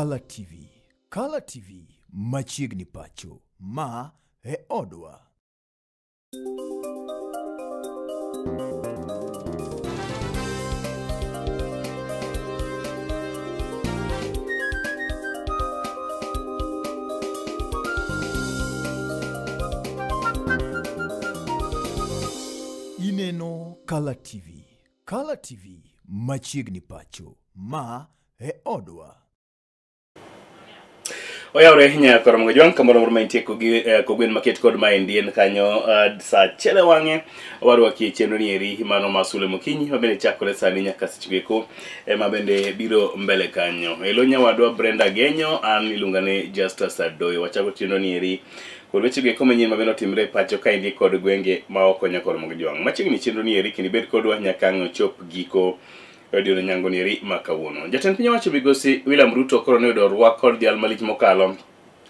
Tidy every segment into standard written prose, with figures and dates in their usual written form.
Kala TV. Kala TV machiegni pacho. Ma e odwa. Ineno Kala TV. Kala TV machiegni pacho. Ma e odwa. Oyawre nyakoro mogo jwang' kamoro moro ma intie kogi kogwen maket kod maendi en kanyo saa achiel e wang'e warwaki e chenro ni eri mano ma sule mokinyi ma bende chakore sani nyaka seche go eko ema bende biro mbele kanyo. Elo nyawadwa Brenda Genyo, an iluonga ni Justus Adoyo. Wachako chenro ni eri kod weche go eko manyien ma bende otimre e pacho kaendi kod gwenge ma oko nyakoro mogo jwang'. Machiegni chenro ni eri kendo ibed kodwa nyaka ang' ochop giko Radio Nyango nieri ma kawuono. Jatend piny owacho migosi William Ruto koro ne oyudo rwak kod dhial malich mokalo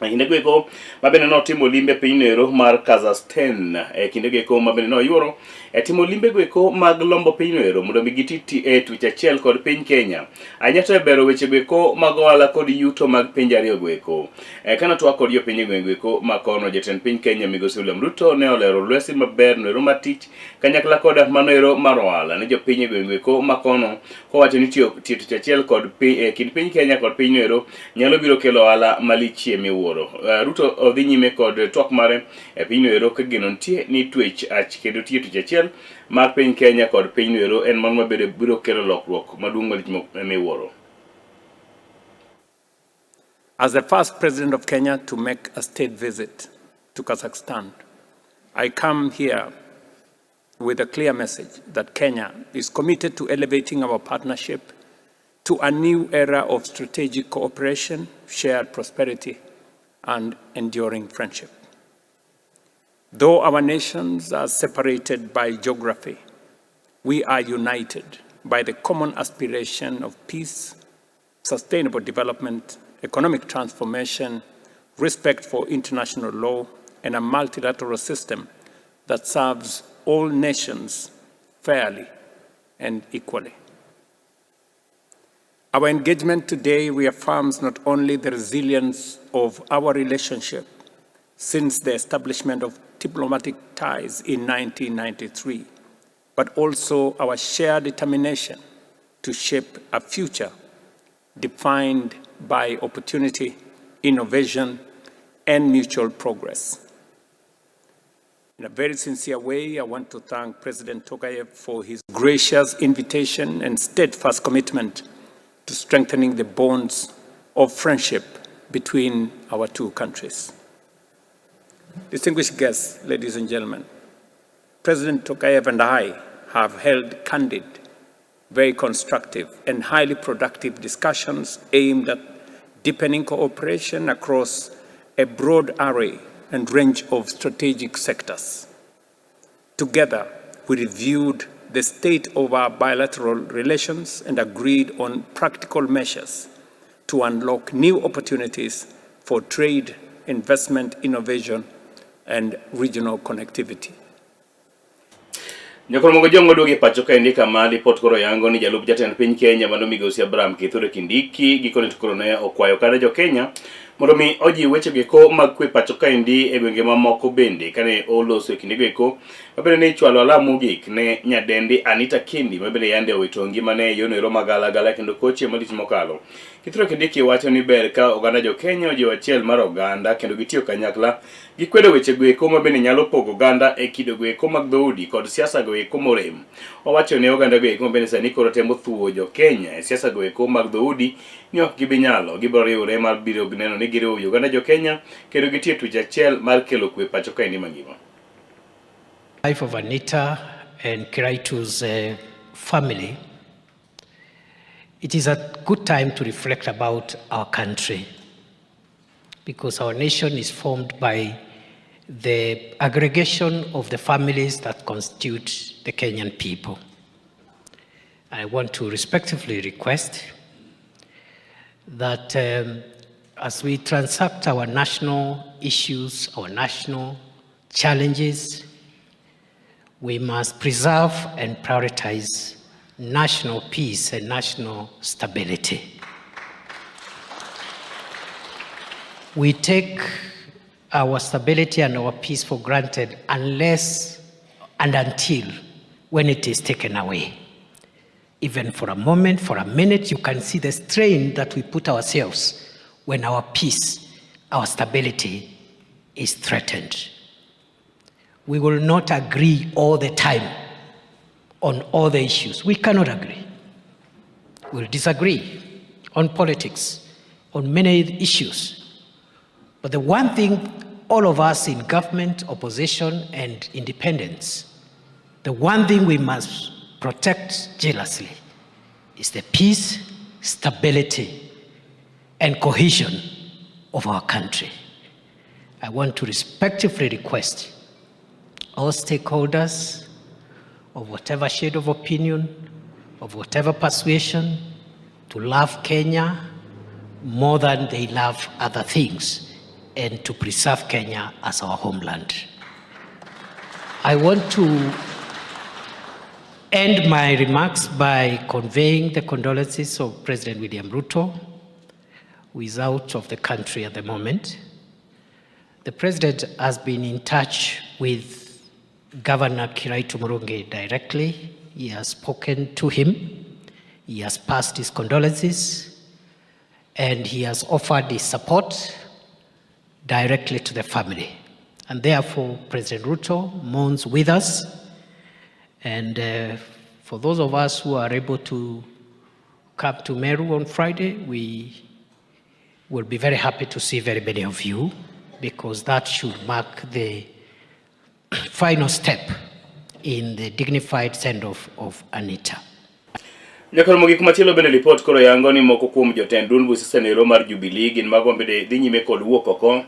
e kinde go eko ma bende notimo limbe pinyno ero mar Kazakhstan e kinde go eko ma bende noyuoro e timo limbe go eko mag lombo pinyno ero mondo mi giti e twech achiel kod piny Kenya ahinya to e bero weche go eko mag ohala kod yuto mag pinje ariyo go eko. E, kane otwak kod jopiny e gweng' go eko ma kono jatend piny Kenya migosi William Ruto ne olero lwasi maber no ero mar tich kanyakla koda mano ero mar ohala ne jopiny e gwenge eko ma kono kowacho ni tiyo tiyo tich achiel kod piny e kind piny Kenya kod pinyno ero nyalo biro kelo ohala malichie miwuoro. Ruto odhi nyime kod twak mare e pinyno ero ka geno nitie ni twech ach kendo tiyo tich achiel mar piny Kenya kod pinyno ero en mano mabedo biro kelo lokruok maduong' malich miwuoro. As the first president of Kenya to make a state visit to Kazakhstan, I come here with a clear message that Kenya is committed to elevating our partnership to a new era of strategic cooperation, shared prosperity, and enduring friendship. Though our nations are separated by geography, we are united by the common aspiration of peace, sustainable development, economic transformation, respect for international law, and a multilateral system that serves all nations fairly and equally. Our engagement today reaffirms not only the resilience of our relationship since the establishment of diplomatic ties in 1993, but also our shared determination to shape a future defined by opportunity, innovation, and mutual progress. In a very sincere way, I want to thank President Tokayev for his gracious invitation and steadfast commitment to strengthening the bonds of friendship between our two countries. Distinguished guests, ladies and gentlemen, President Tokayev and I have held candid, very constructive, and highly productive discussions aimed at deepening cooperation across a broad array and range of strategic sectors. Together, we reviewed the state of our bilateral relations and agreed on practical measures to unlock new opportunities for trade, investment, innovation, and regional connectivity. Nyakoro Jong oduogo e pacho kaendi kama lipot koro yango ni jalup jatend piny Kenya mano migosi Abraham Kithure Kindiki gikone to koro ne okwayo kata jo Kenya mondo mi ojiw weche goeko mag kwe pacho kaendi e gwenge mamoko bende kane oloso e kinde goeko mabende ne ichwalo alam mogik ne nyadendi Anita Kendi mabende yande owito ngimane e yono ero magalagala kendo koche malich mokalo. Kithure Kindiki wacho ni ber ka oganda jo Kenya ojiwo achiel mar oganda kendo gitiyo kanyakla Gikwedo weche goeko ma bende nyalo pogo oganda e kido goeko mag dhoudi kod siasa goeko morem. Owacho ne oganda goeko ma bende sani koro temo thuwo jo Kenya e siasa goeko mag dhoudi ni ok gibi nyalo, gibiro riwore mar biro neno ni giriwo wi oganda jo Kenya kendo gitiyo tuch achiel mar kelo kwe pacho kaendi mangima. Life of Anita and Kiraitu's family, it is a good time to reflect about our country, because our nation is formed by the aggregation of the families that constitute the Kenyan people. I want to respectfully request that as we transact our national issues, our national challenges, we must preserve and prioritize national peace and national stability. We take our stability and our peace for granted unless and until when it is taken away. Even for a moment, for a minute, you can see the strain that we put ourselves when our peace, our stability is threatened. We will not agree all the time on all the issues. We cannot agree. We'll disagree on politics, on many issues. But the one thing all of us in government, opposition, and independence, the one thing we must protect jealously is the peace, stability, and cohesion of our country. I want to respectfully request all stakeholders of whatever shade of opinion, of whatever persuasion, to love Kenya more than they love other things and to preserve Kenya as our homeland. I want to end my remarks by conveying the condolences of President William Ruto, who is out of the country at the moment. The president has been in touch with Governor Kiraitu Murungi directly. He has spoken to him. He has passed his condolences and he has offered his support directly to the family. And therefore, President Ruto mourns with us. And for those of us who are able to come to Meru on Friday, we will be very happy to see very many of you, because that should mark the final step in the dignified send-off of Anita. Nyakoro mogik machielo bende lipot koro yango ni moko kuom jotend duond buch siasa mar Jubilee gin mago bende dhi nyime kod wuok oko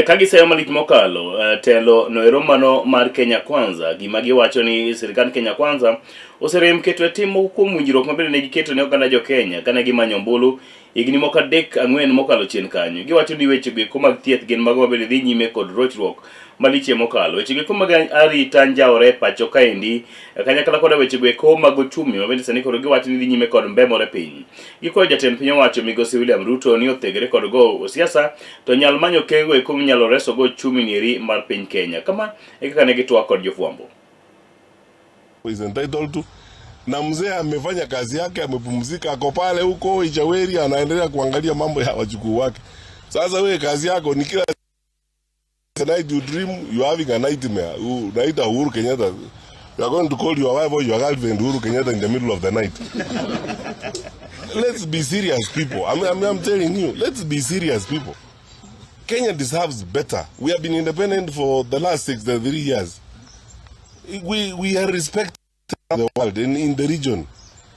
ka giseyo malich mokalo telo noero mano mar Kenya Kwanza. Gima giwacho ni sirikand Kenya Kwanza oserem keto e tim moko kuom winjruok mabende ne giketo ne oganda jo Kenya kane gimanyo ombulu higni moko adek ang'wen mokalo chien kanyo. Giwacho ni weche goeko mag thieth gin mago mabende dhi nyime kod rochruok malich mokalo. Weche goeko mag arita njawore e pacho kaendi kanyakla koda weche goeko mag ochumi mabende sani koro giwacho ni dhi nyime kod mbemore piny. Gikwayo jatend piny owacho migosi William Ruto ni othegre kod go siasa to nyal manyo kego eko minyalo resogo ochumi nieri mar piny Kenya. Kama e kaka ne gitwak kod jofwambo. Is entitled to. Na mzee amefanya kazi yake, amepumzika, ako pale huko Ichaweri, anaendelea kuangalia mambo ya wajukuu wake. Sasa wewe kazi yako ni kila night you dream you having a nightmare. Unaita Uhuru Kenyatta. You are going to call your wife or your girlfriend Uhuru Kenyatta in the middle of the night. Let's be serious, people. I'm telling you, let's be serious, people. Kenya deserves better. We have been independent for the last 63 years. We are respected in the world and in the region.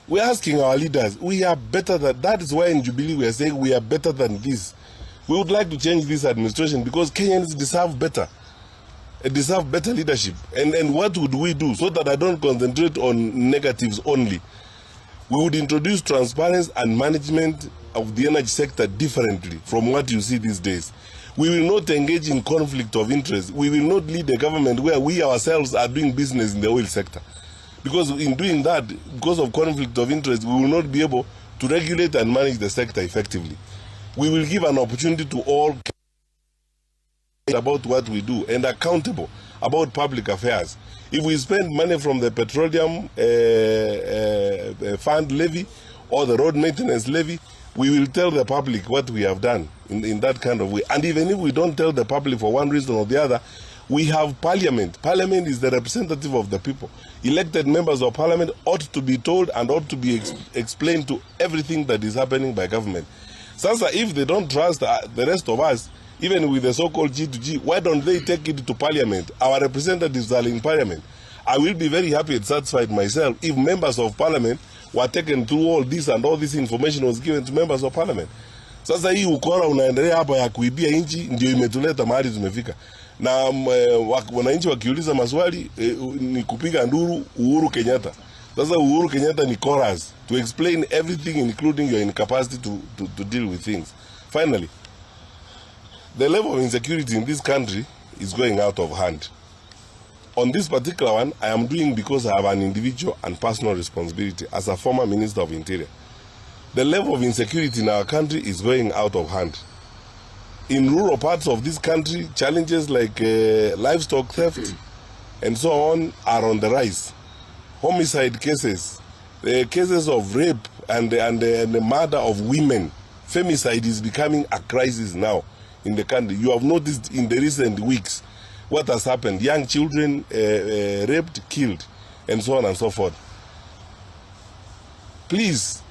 We're asking our leaders, we are better than that. Is why in Jubilee we are saying we are better than this. We would like to change this administration because Kenyans deserve better. They deserve better leadership. And what would we do so that I don't concentrate on negatives only? We would introduce transparency and management of the energy sector differently from what you see these days. We will not engage in conflict of interest. We will not lead a government where we ourselves are doing business in the oil sector. Because in doing that, because of conflict of interest, we will not be able to regulate and manage the sector effectively. We will give an opportunity to all about what we do and accountable about public affairs. If we spend money from the petroleum fund levy or the road maintenance levy, we will tell the public what we have done in that kind of way. And even if we don't tell the public for one reason or the other, we have parliament. Parliament is the representative of the people. Elected members of parliament ought to be told and ought to be explained to everything that is happening by government. Sasa, if they don't trust the rest of us, even with the so-called G2G, why don't they take it to parliament? Our representatives are in parliament. I will be very happy and satisfied myself if members of parliament were taken through all this and all this information was given to members of parliament. Sasa hii ukora unaendelea hapa ya kuibia nchi ndio imetuleta mahali tumefika. Na wananchi wakiuliza maswali ni kupiga nduru Uhuru Kenyatta. Sasa Uhuru Kenyatta ni chorus to explain everything, including your incapacity to deal with things. Finally, the level of insecurity in this country is going out of hand. On this particular one, I am doing because I have an individual and personal responsibility as a former Minister of Interior. The level of insecurity in our country is going out of hand. In rural parts of this country, challenges like livestock theft and so on are on the rise. Homicide cases, the cases of rape and the murder of women, femicide is becoming a crisis now in the country. You have noticed in the recent weeks what has happened. Young children raped, killed, and so on and so forth. Please,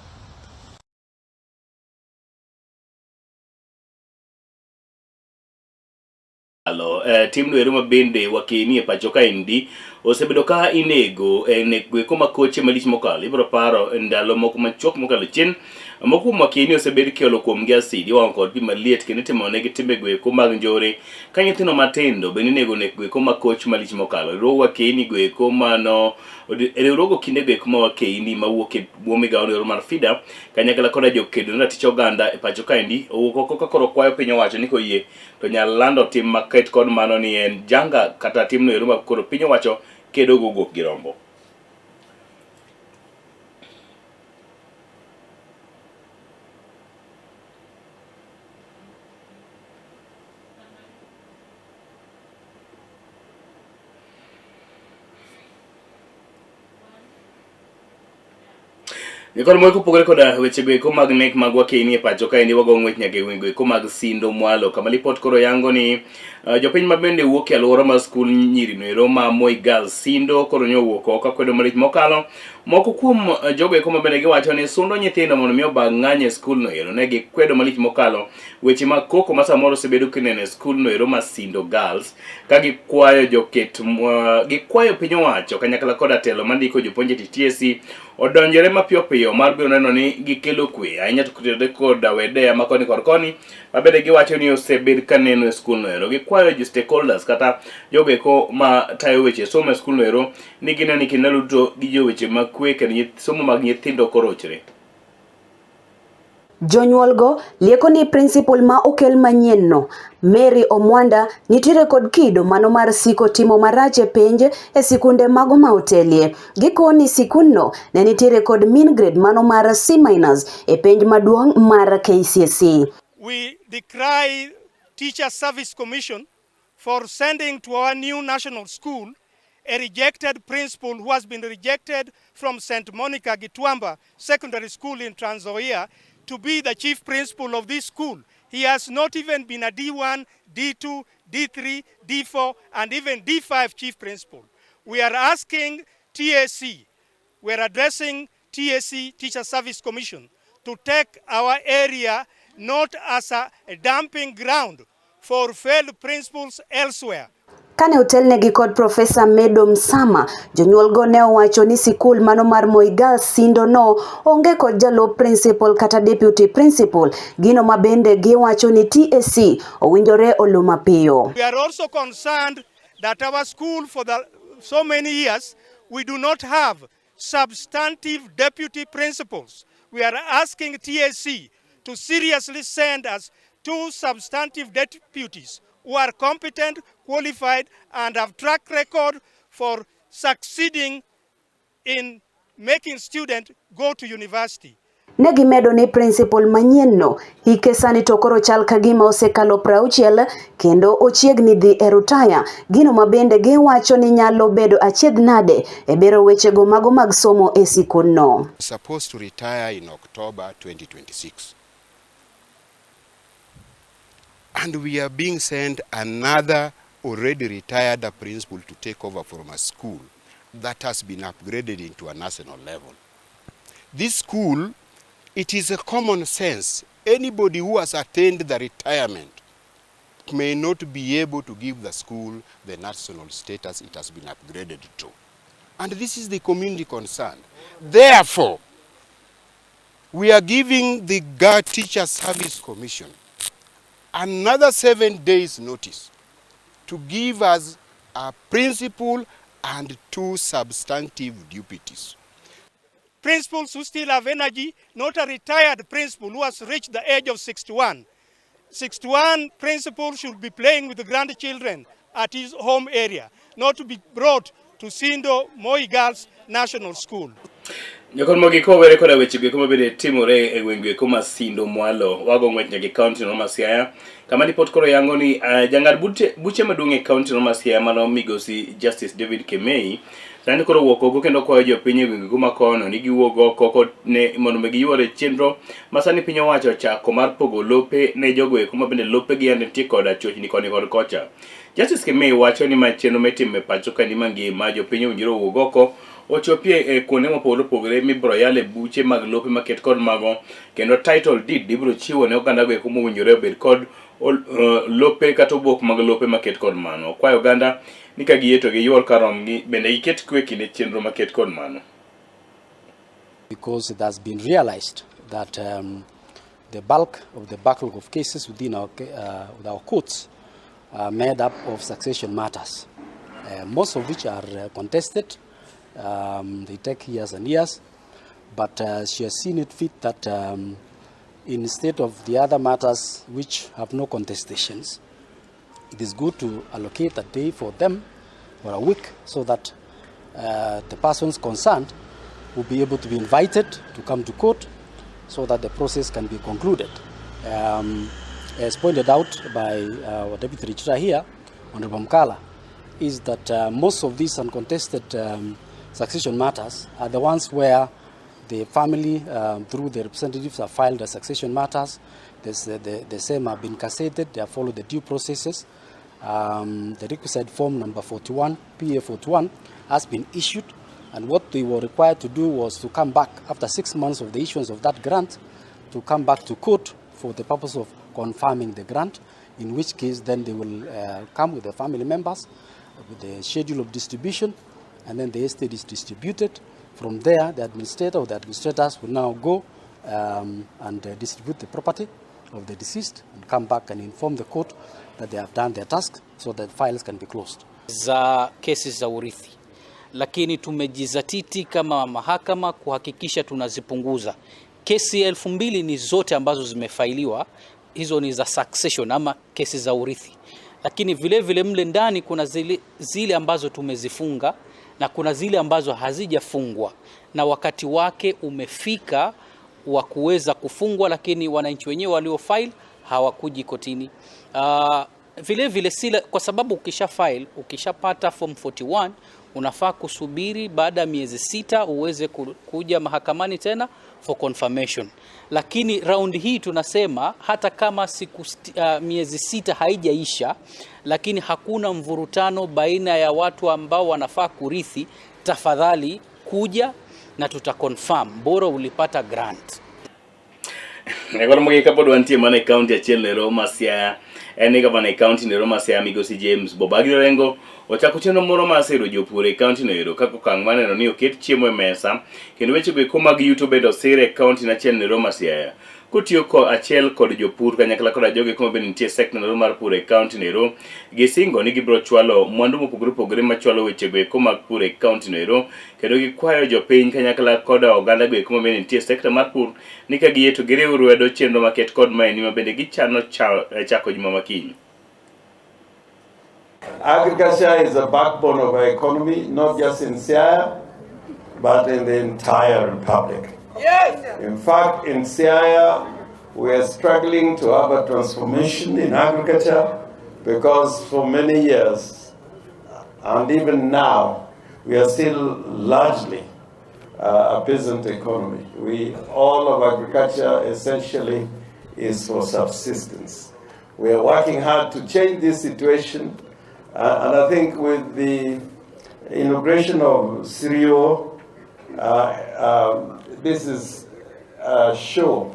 Alo, timno ero ma bende wakeni e pacho kaendi osebedo ka inego e nek goeko ma koche malich mokalo. Ibiro paro e ndalo moko machuok mokalo chien, moko kuom wakeni osebed kiolo kuomgi asid, iwang'o kod pi maliet kendo itimo negi timbe goeko mag njore ka nyithindo matindo bende inego nek goeko ma koch malich mokalo. Riwruog wakeni goeko mano riwruogo kinde goeko ma wakeni mawuok e bwo migawo no mar FIDA kanyakla koda jokedo ne ratich oganda e pacho kaendi owuok oko ka koro kwayo piny owacho ni koyie to nyal lando tim maket kod mano ni en janga kata timno ero ma koro piny owacho kedo go guok gi rombo. Nikod moko kopogore koda weche goeko mag nek mag wakeni e pacho kaendi wago ng'wech nyaka e gwenge goeko mag Sindo mwalo kama lipot koro yango ni jopiny ma bende wuok e alwora mar skul nyiri noero ma Moi Girls Sindo koro nyo owuok oko kwedo malich mokalo. Moko kuom jogo eko ma bende giwacho ni sundo nyithindo mondo mi obag ng'anyo e skul no ero ne gikwedo malich mokalo weche mag koko ma samoro osebedo kineno e skul no ero ma Sindo Girls ka gikwayo joket gikwayo piny owacho kanyakla koda telo mandiko jopuonj e TSC odonjore mapiyo piyo mar biro neno ni gikelo kwe ahinya to kotenore koda wedeya ma koni kod koni ma bende giwacho ni osebed ka neno e skul no ero. Gikwayo jo stakeholders kata jogo eko ma tayo weche somo e skul no ero ni gineno ni kinde duto gijiwo weche mag kwe kendo somo mag nyithindo korochre. Jonyuolgo lieko ni principal ma okel manyien no, Mary Omwanda, nitiere kod kido mano mar siko timo marach e penj e sikunde mago ma otelie. Gikoni sikundno ne nitiere kod mean grade mano mar C- e penj maduong' mar KCSE. We decry Teacher Service Commission for sending to our new national school a rejected principal who has been rejected from St. Monica Gituamba Secondary School in Trans Nzoia to be the chief principal of this school. He has not even been a D1, D2, D3, D4, and even D5 chief principal. We are asking TSC, we are addressing TSC, Teacher Service Commission, to take our area not as a dumping ground for failed principals elsewhere. Kane otelnegi kod Profesa Medo Msama, jonyuolgo ne owacho ni sikul mano mar Moi Girls Sindo no onge kod jalup principal kata deputy principal, gino ma bende giwacho ni TSC owinjore oluw mapiyo. We are also concerned that our school for the so many years, we do not have substantive deputy principals. We are asking TSC to seriously send us 2 substantive deputies who are competent, qualified, and have track record for succeeding in making students go to university. Ne gimedo ni principal manyien no hike sani to koro chal ka gima osekalo 60 kendo ochiegni dhi e rutaya, gino ma bende giwacho ni nyalo bedo achiedh nade e bero wechego mago mag somo e sikundno. Supposed to retire in October 2026. And we are being sent another already retired principal to take over from a school that has been upgraded into a national level. This school, it is a common sense. Anybody who has attained the retirement may not be able to give the school the national status it has been upgraded to. And this is the community concerned. Therefore, we are giving the GA Teacher Service Commission another 7 days notice to give us a principal and 2 substantive deputies. Principals who still have energy, not a retired principal who has reached the age of 61. 61 principals should be playing with the grandchildren at his home area, not to be brought to Sindo Moi Girls National School. Jokon mogi kowere koda weche go eko mabende timore e gwenge eko ma Sindo mwalo wago ng'wech nyaka e kaunti no ma Siaya kama ripot koro yango ni uh, jang'ad buche, buche maduong' e kaunti no ma Siaya mano migosi Justice David Kemei sani koro wuok oko kendo kwayo jopiny e gwenge go ma kono ni giwuog oko ko ne mondo mi giyuore chenro ma sani piny owacho ochako mar pogo lope ne jogo eko ma bende lopegi yande nitie koda chochni koni kod kocha. Justice Kemei wacho ni ma chenro mitimo e pacho ka ni mangima jopiny owinjore owuog oko ochopie e kuonde mopogore opogore mibiro yale buche mag lope maket kod mago kendo title deed ibiro chiwo ne oganda go eko mowinjore obed kod lope kata obok mag lope maket kod mano. Okwayo oganda ni ka giyie to giyuor kar romgi bende giket kwe kinde chenro maket kod mano. Because it has been realized that the bulk of the backlog of cases within with our courts are made up of succession matters, most of which are contested. They take years and years, but she has seen it fit that instead of the other matters which have no contestations, it is good to allocate a day for them or a week so that the persons concerned will be able to be invited to come to court so that the process can be concluded. As pointed out by our Deputy Registrar here, Honorable Mkala, is that most of these uncontested succession matters are the ones where the family, through the representatives, have filed the succession matters. The same have been cassated, they have followed the due processes. The requisite form number 41, PA 41, has been issued, and what they were required to do was to come back after 6 months of the issuance of that grant, to come back to court for the purpose of confirming the grant, in which case then they will come with the family members, with the schedule of distribution, and then the estate is distributed. From there, the administrator or the administrators will now go and distribute the property of the deceased and come back and inform the court that they have done their task so that files can be closed. Za kesi za urithi, lakini tumejizatiti kama mahakama kuhakikisha tunazipunguza. Kesi 2000 ni zote ambazo zimefailiwa, hizo ni za succession ama kesi za urithi, lakini vile vile mle ndani kuna zile ambazo tumezifunga na kuna zile ambazo hazijafungwa na wakati wake umefika wa kuweza kufungwa, lakini wananchi wenyewe walio file hawakuji kotini. Vile vile sila, kwa sababu ukisha file, ukishapata form 41 unafaa kusubiri baada ya miezi 6 uweze kuja mahakamani tena for confirmation. Lakini round hii tunasema hata kama miezi 6 haijaisha, lakini hakuna mvurutano baina ya watu ambao wanafaa kurithi, tafadhali kuja na tutaconfirm, bora ulipata grant. Koro mogik kapod wantie mana e kaunti achiel nero ma Siaya, en ni gavana e kaunti nero ma Siaya migosi James Bobagi Orengo ochako chenro moro mar siro jopur e kaunti no ero kaka okang' mar neno ni oket chiemo e mesa kendo weche go eko mag yuto bende osir e kaunti achiel nero ma Siaya kotiyo ko achiel kod jopur kanyakla koda jogo eko mabende nitie e sekta nero mar pur e kaunti no ero gisingo ni gibiro chwalo mwandu mopogore opogore machwalo weche go eko mag pur e kaunti no ero kendo gikwayo jopiny kanyakla koda oganda go eko mabende nitie e sekta mar pur ni ka giyie to giriw lwedo chenro maket kod maeni ma bende gichano chako juma makiny. Agriculture is the backbone of our economy, not just in Siaya, but in the entire republic. Yes. In fact, in Siaya, we are struggling to have a transformation in agriculture because for many years, and even now, we are still largely a peasant economy. All of agriculture essentially is for subsistence. We are working hard to change this situation, and I think with the inauguration of Sirio, this is a show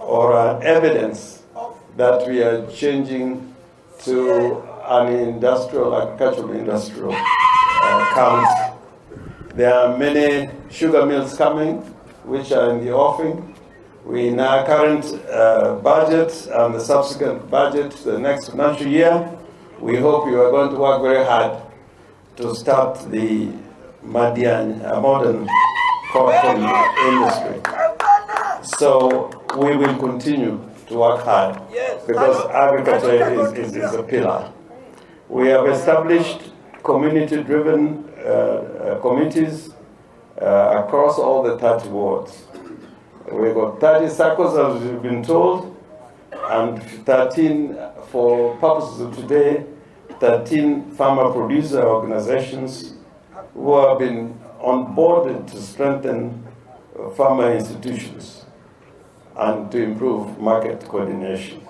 or an evidence that we are changing to an industrial, agricultural industrial country. There are many sugar mills coming, which are in the offing. We, in our current budget and the subsequent budget, the next financial year, we hope you are going to work very hard to start the Madian, modern cotton industry. So we will continue to work hard because agriculture is a pillar. We have established community-driven committees across all the 30 wards. We've got 30 SACCOs, as we've been told, and 13, for purposes of today, 13 farmer producer organizations who have been onboarded to strengthen farmer institutions and to improve market coordination.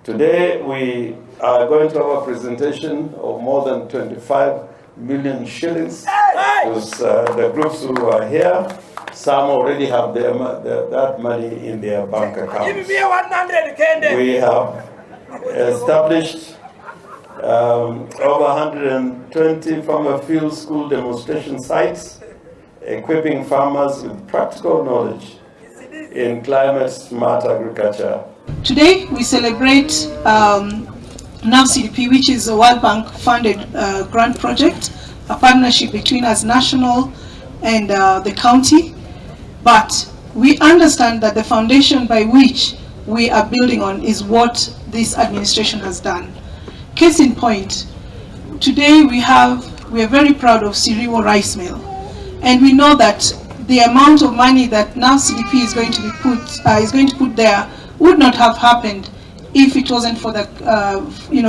Today, we are going to have a presentation of more than 25 million shillings to the groups who are here. Some already have that money in their bank accounts. We have established over 120 farmer field school demonstration sites, equipping farmers with practical knowledge in climate smart agriculture. Today we celebrate NAVCDP, which is a World Bank funded grant project, a partnership between us national and the county. But we understand that the foundation by which we are building on is what this administration has done. Case in point, today we are very proud of Siriwo Rice Mill, and we know that the amount of money that NAVCDP is going to be put is going to put there would not have happened if it wasn't for the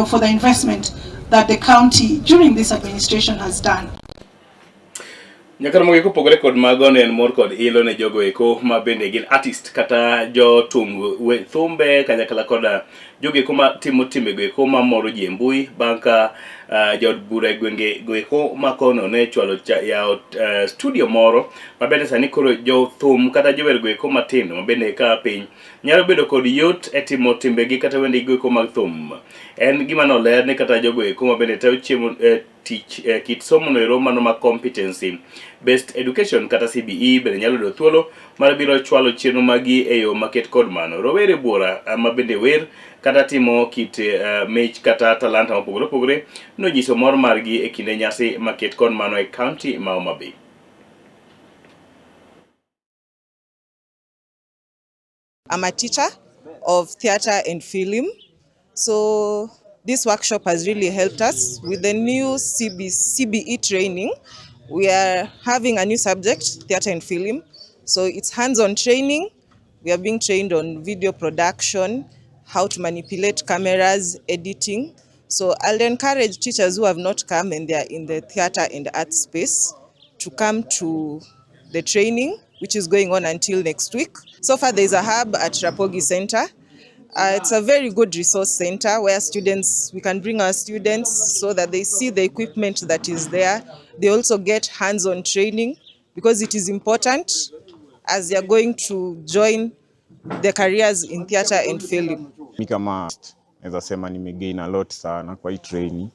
for the investment that the county during this administration has done. Nyakar mogi kopogore kod mago ne en mor kod ilo ne jogo eko ma bende gin artist kata jotung thumbe kanyakla koda jogo eko ma timo timbego eko mamoro ji e mbui bang' ka jaod bura e gwenge go eko ma kono ne chwalo yawo studio moro ma bende sani koro jothum kata jower go eko matindo ma bende ka piny nyalo bedo kod yot e timo timbegi kata wendegi go eko mag thum. En gima noler ni kata jogo eko ma bende tayo chiemo tich kit somo no ero mano ma competency based education kata CBE bende nyalo yudo thuolo mar biro chwalo chenro magi e yo maket kod mano. Rowere buora ma bende wer kata timo kit mich kata talanta mopogore opogore nonyiso mor margi e kinde nyasi maket kod mano e county ma Homa Bay. I'm a teacher of theater and film. So this workshop has really helped us with the new CBE training. We are having a new subject, theater and film. So it's hands-on training. We are being trained on video production, how to manipulate cameras, editing. So I'll encourage teachers who have not come and they are in the theater and art space to come to the training, which is going on until next week. So far, there's a hub at Rapogi Center. It's a very good resource center where we can bring our students so that they see the equipment that is there. They also get hands-on training because it is important as they are going to join their careers in theater and film. Mi kama naweza sema nimegain a lot sana kwa hii training.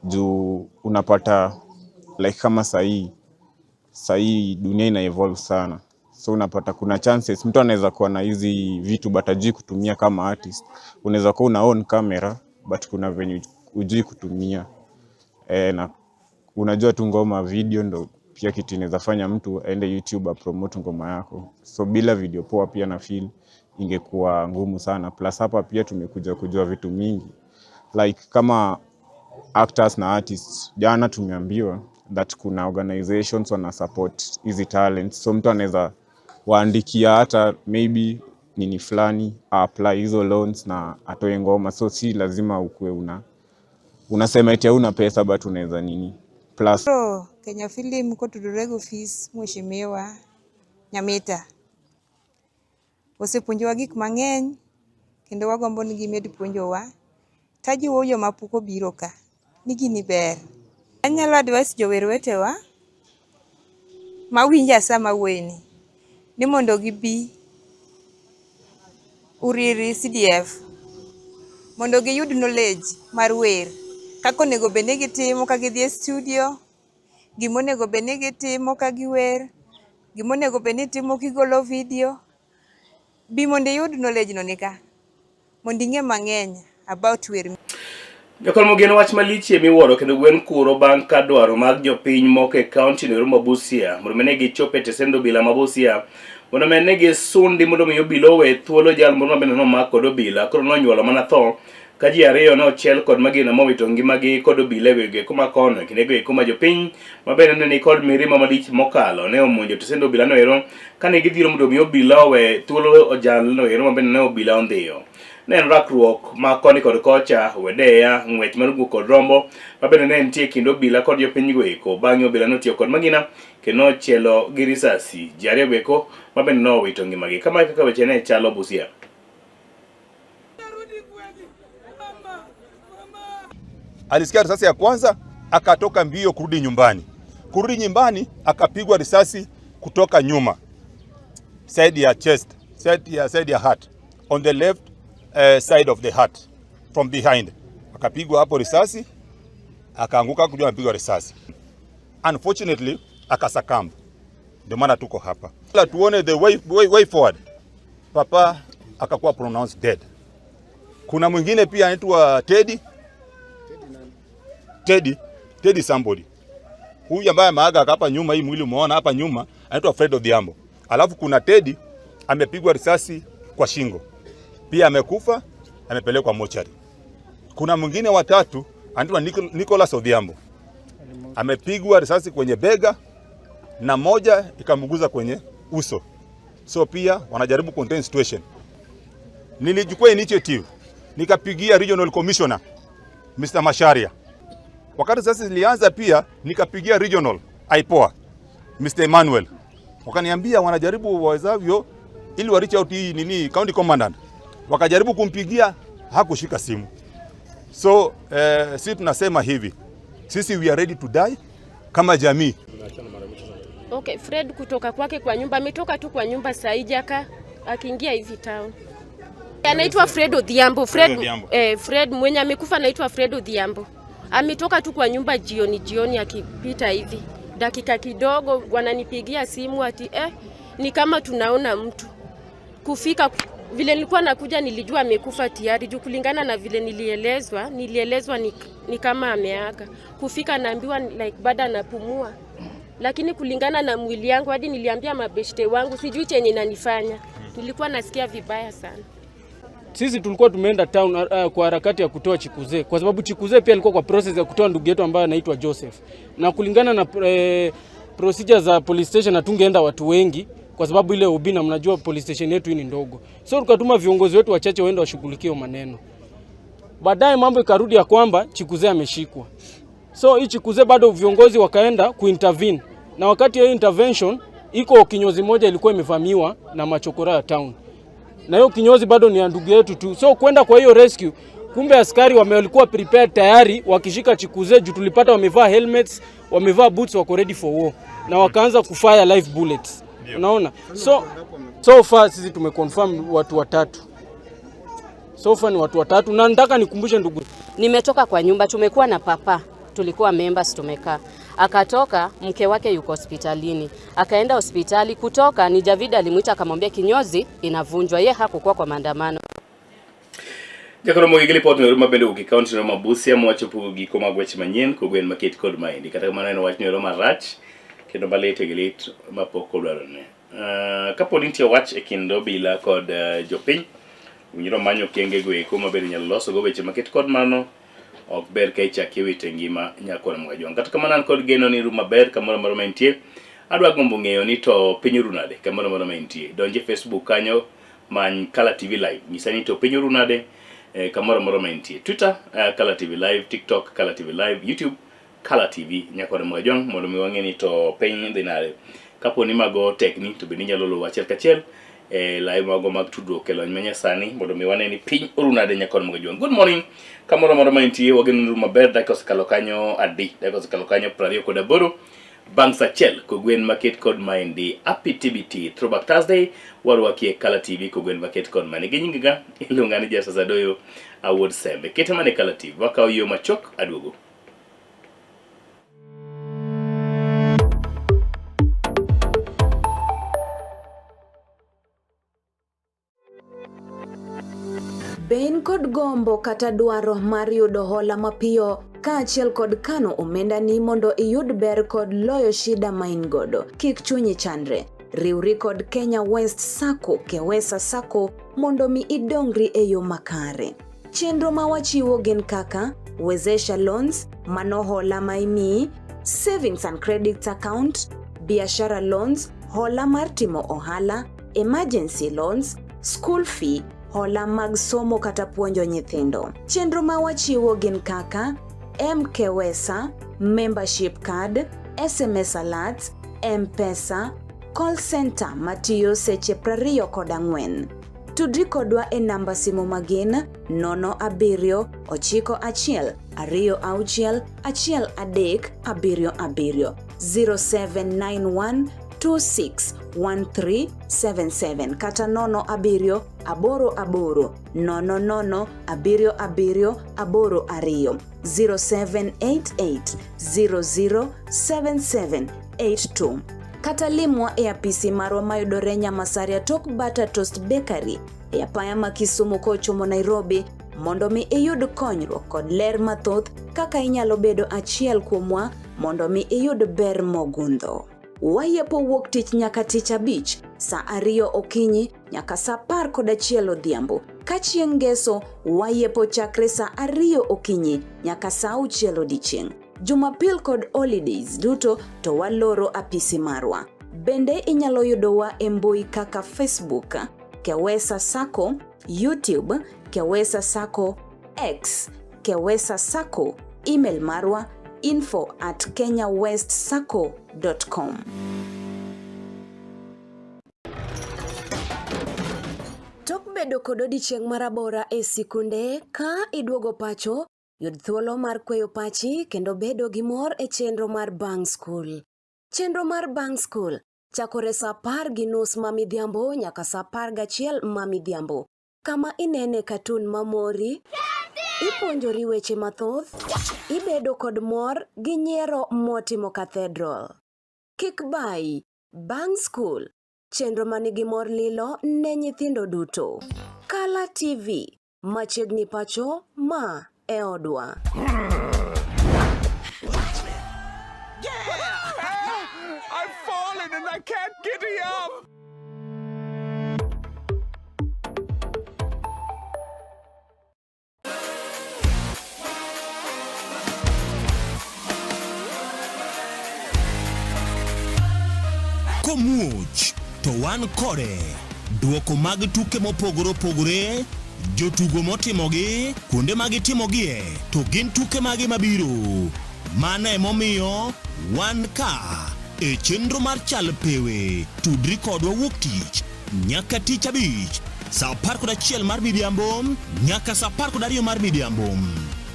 Juu unapata like kama sahi dunia ina evolve sana. So unapata kuna chances mtu anaweza kuwa na hizi vitu but hajui kutumia kama artist. Unaweza kuwa una own camera but kuna venye hujui kutumia. Na unajua tu ngoma video ndo pia kitu inaweza fanya mtu aende YouTube apromote ngoma yako. So bila video poa pia na feel ingekuwa ngumu sana. Plus hapa pia tumekuja kujua vitu mingi. Like kama actors na artists, jana tumeambiwa that kuna organizations wana support hizi talents. So mtu anaweza waandikia hata maybe nini fulani apply hizo loans na atoe ngoma. So si lazima ukue unasema eti hauna pesa but unaweza nini. Plus Koro Kenya Film kotudore gi ofis Mheshimiwa Nyamita osepuonjowa gik mang'eny kendo wagombo ni gimed puonjowa. Tajiwo joma pok obiro ka ni gini ber. Anyalo advise jower wetewa mawinja sama awuoyeni ni mondo gibi Uriri CDF mondo giyud knowledge mar wer kaka onego bed ni gitimo ka gidhi e studio, gimonego bed ni gitimo ka giwer, gimonego bed ni itimo kigolo video. Bi mondo iyud knowledge no nika, mondo ing'e mang'eny about wer. Jokol mogeno wach malich miwuoro kendo gwen kuro bang' ka dwaro mag jopiny moko e kaunti no ma Busia mondo mi ne gichop e tesend obila ma Busia mondo mi ne gisundi mondo mi obila owe thuolo jal moro ma bende nomak kod obila koro nonyuolo mana tho Ka ji ariyo ne ochiel kod magina mowito ngimagi kod obila e gwenge eko ma kono e kindego eko ma jopiny ma bende ne ni kod mirima malich mokalo ne omonjo tesend obila no ero kane gidhiro mondo mi obila owe thuolo jalno ero ma bende ne obila ondhiyo. Ne en rakruok ma koni kod kocha, wedeya, ng'wech mar guok kod rombo ma bende ne nitie e kind obila kod jopiny go eko. Bang'e obila notiyo kod magina kendo nochielo gi risasi ji ariyo go eko ma bende nowito ngimagi. Kamae kaka weche ne chalo Busia. Alisikia risasi ya kwanza akatoka mbio kurudi nyumbani. Kurudi nyumbani akapigwa risasi kutoka nyuma, side ya chest, side ya heart, on the left side of the heart from behind. Akapigwa hapo risasi, akaanguka kujua amepigwa risasi. Unfortunately akasuccumb. Ndio maana tuko hapa. La tuone the way forward. Papa akakuwa pronounced dead. Kuna mwingine pia anaitwa Teddy. Teddy somebody. Huyu ambaye ameaga hapa nyuma, hii mwili umeona hapa nyuma, anaitwa Fred Odhiambo. Alafu kuna Teddy amepigwa risasi kwa shingo. Pia amekufa, amepelekwa mochari. Kuna mwingine watatu anaitwa Nicholas Odhiambo. Amepigwa risasi kwenye bega na moja ikamguza kwenye uso. So pia wanajaribu contain situation. Nilichukua initiative nikapigia Regional Commissioner Mr. Macharia. Wakati sasa zilianza pia nikapigia Regional IPOA Mr. Emmanuel. Wakaniambia wanajaribu wawezavyo ili wa reach out hii nini county commandant. Wakajaribu kumpigia hakushika simu. So sisi tunasema hivi, sisi we are ready to die kama jamii. Okay, Fred kutoka kwake kwa nyumba, ametoka tu kwa nyumba saa jaka akiingia hivi town. Anaitwa Fred Odhiambo. Fred, Odhiambo. Fred mwenye amekufa anaitwa Fred Odhiambo. Ametoka tu kwa nyumba jioni jioni akipita hivi. Dakika kidogo wananipigia simu ati ni kama tunaona mtu. Kufika vile nilikuwa nakuja nilijua amekufa tayari juu kulingana na vile nilielezwa ni kama ameaga. Kufika naambiwa like bado anapumua. Lakini kulingana na mwili yangu hadi niliambia mabeshte wangu sijui chenye inanifanya. Nilikuwa nasikia vibaya sana. Sisi tulikuwa tumeenda town kwa harakati ya kutoa Chikuze, kwa sababu Chikuze pia alikuwa kwa process ya kutoa ndugu yetu ambaye anaitwa Joseph. Na kulingana na procedure za police station hatungeenda watu wengi kwa sababu ile OB, na mnajua police station yetu hii ni ndogo. So tukatuma viongozi wetu wachache waende washughulikie maneno. Baadaye mambo ikarudi ya kwamba Chikuze ameshikwa. So hii Chikuze bado viongozi wakaenda kuintervene. Na wakati ya intervention iko kinyozi moja ilikuwa imevamiwa na machokora ya town. Na hiyo kinyozi bado ni ya ndugu yetu tu. So kwenda kwa hiyo rescue, kumbe askari walikuwa prepared tayari wakishika Chikuze juu tulipata wamevaa helmets, wamevaa boots, wako ready for war. Na wakaanza kufire live bullets. Unaona? So far sisi tumeconfirm watu watatu. So far ni watu watatu, na nataka nikumbushe ndugu. Nimetoka kwa nyumba, tumekuwa na papa, tulikuwa members tumekaa. Akatoka, mke wake yuko hospitalini. Akaenda hospitali, kutoka ni Javid alimuita akamwambia kinyozi inavunjwa. Ye hakukuwa kwa maandamano. Jakoro mogi gi lipot no ma bende wuok e kaunti no ma Busia mwachopo giko mag weche manyien kogwen maket kod maendi. Kata kamano en wach no marach kendo malit e gi lit mapok odwarone. Kapo ni nitie wach e kind obila kod jopiny, owinjore manyo okenge go eko ma bende inyalo loso go weche maket kod mano ok ber ka ichak iwito ngima nyakoni Mwajwang'. Kata kamano an kod geno ni ru maber kamoro amora ma intie. Adwa gombo ng'eyo ni to piny oru nade kamoro amora ma intie. Donj e Facebook kanyo many Kala TV Live. Nyisa ni to piny oru nade kamoro amora ma intie. Twitter Kala TV Live, TikTok Kala TV Live, YouTube Kala TV nyakoni Mwajwang' mondo mi wang'e ni to piny dhi nade. Kapo ni mago tekni to bende inyalo luwo achiel kachiel live mago mag tudruok e lony manyasani mondo mi wane ni piny oru nade nyakoni Mwajwang'. Good morning kamoro amora ma intie, wageno ni ru maber. Dakika osekalo kanyo adi? Dakika osekalo kanyo 28 bang' saa achiel kogwen maket kod maendi. Happy TBT Throwback Thursday warwaki e Kala TV kogwen maket kod mane gi nyingiga iluonga ni Jasa Sadoyo awuod Sembe. Kete mane Kala TV wakawo yo machok aduogo. Be in kod gombo kata dwaro mar yudo hola mapiyo kaachiel kod kano omendani mondo iyud ber kod loyo shida ma in godo? Kik chunyi chandre. Riwri kod Kenya West Sacco, Kewesa Sacco, mondo mi idongri e yo makare. Chenro ma wachiwo gin kaka Wezesha Loans, mano hola ma imiyi, Savings and Credit Account, Biashara Loans, hola mar timo ohala, Emergency Loans, School Fee, hola mag somo kata puonjo nyithindo. Chenro ma wachiwo gin kaka MKWESA, Membership Card, SMS Alerts, M-Pesa, Call Center matiyo seche 24. Tudri kodwa e namba simu magin 07 91 26 13 77 0791 261377 kata 07 88 00 77 82 0788 007782 kata limwa e apisi marwa mayudore Nyamasaria tok Butter Toast Bakery e apaya ma Kisumu kochomo Nairobi mondo mi iyud konyruok kod ler mathoth kaka inyalo bedo achiel kuomwa mondo mi iyud ber mogundho. Wayepo wuok tich nyaka tich abich saa 2 okinyi nyaka saa 11 odhiambo. Ka chieng' ngeso wayepo chakre saa 2 okinyi nyaka saa 6 odiechieng'. Jumapil kod holidays duto to waloro apisi marwa. Bende inyalo yudowa e mbui kaka Facebook, Kewesa Sacco, YouTube, Kewesa Sacco, X, Kewesa Sacco, email marwa info@kenyawestsacco.com. Tok bedo kod odiechieng' marabora e sikunde, ka iduogo pacho, yud thuolo mar kweyo pachi kendo bedo gi mor e chenro mar Bang' Skul. Chenro mar Bang' Skul chakore saa 10:30 ma midhiambo nyaka saa 11 ma midhiambo, kama inene katun mamori, ipuonjori weche mathoth, ibedo kod mor gi nyiero motimo cathedral. Kik bayi, Bang' Skul, chenro manigi mor lilo ne nyithindo duto. Kala TV, machiegni pacho, ma e odwa. I've fallen and I can't get up. Komuoch to wan kode. Duoko mag tuke mopogore opogore, jotugo motimogi, kuonde ma gitimogie, to gin tuke mage mabiro. Mano emomiyo wan ka e chenro mar Chal Pewe. Tudri kodwa wuok tich nyaka tich abich saa 11 mar midhiambo nyaka saa 12 mar midhiambo,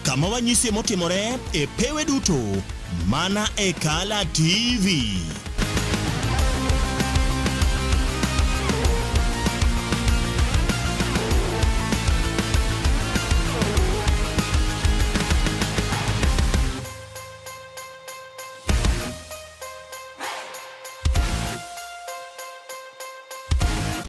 kama wanyisie motimore e pewe duto mana e Kala TV.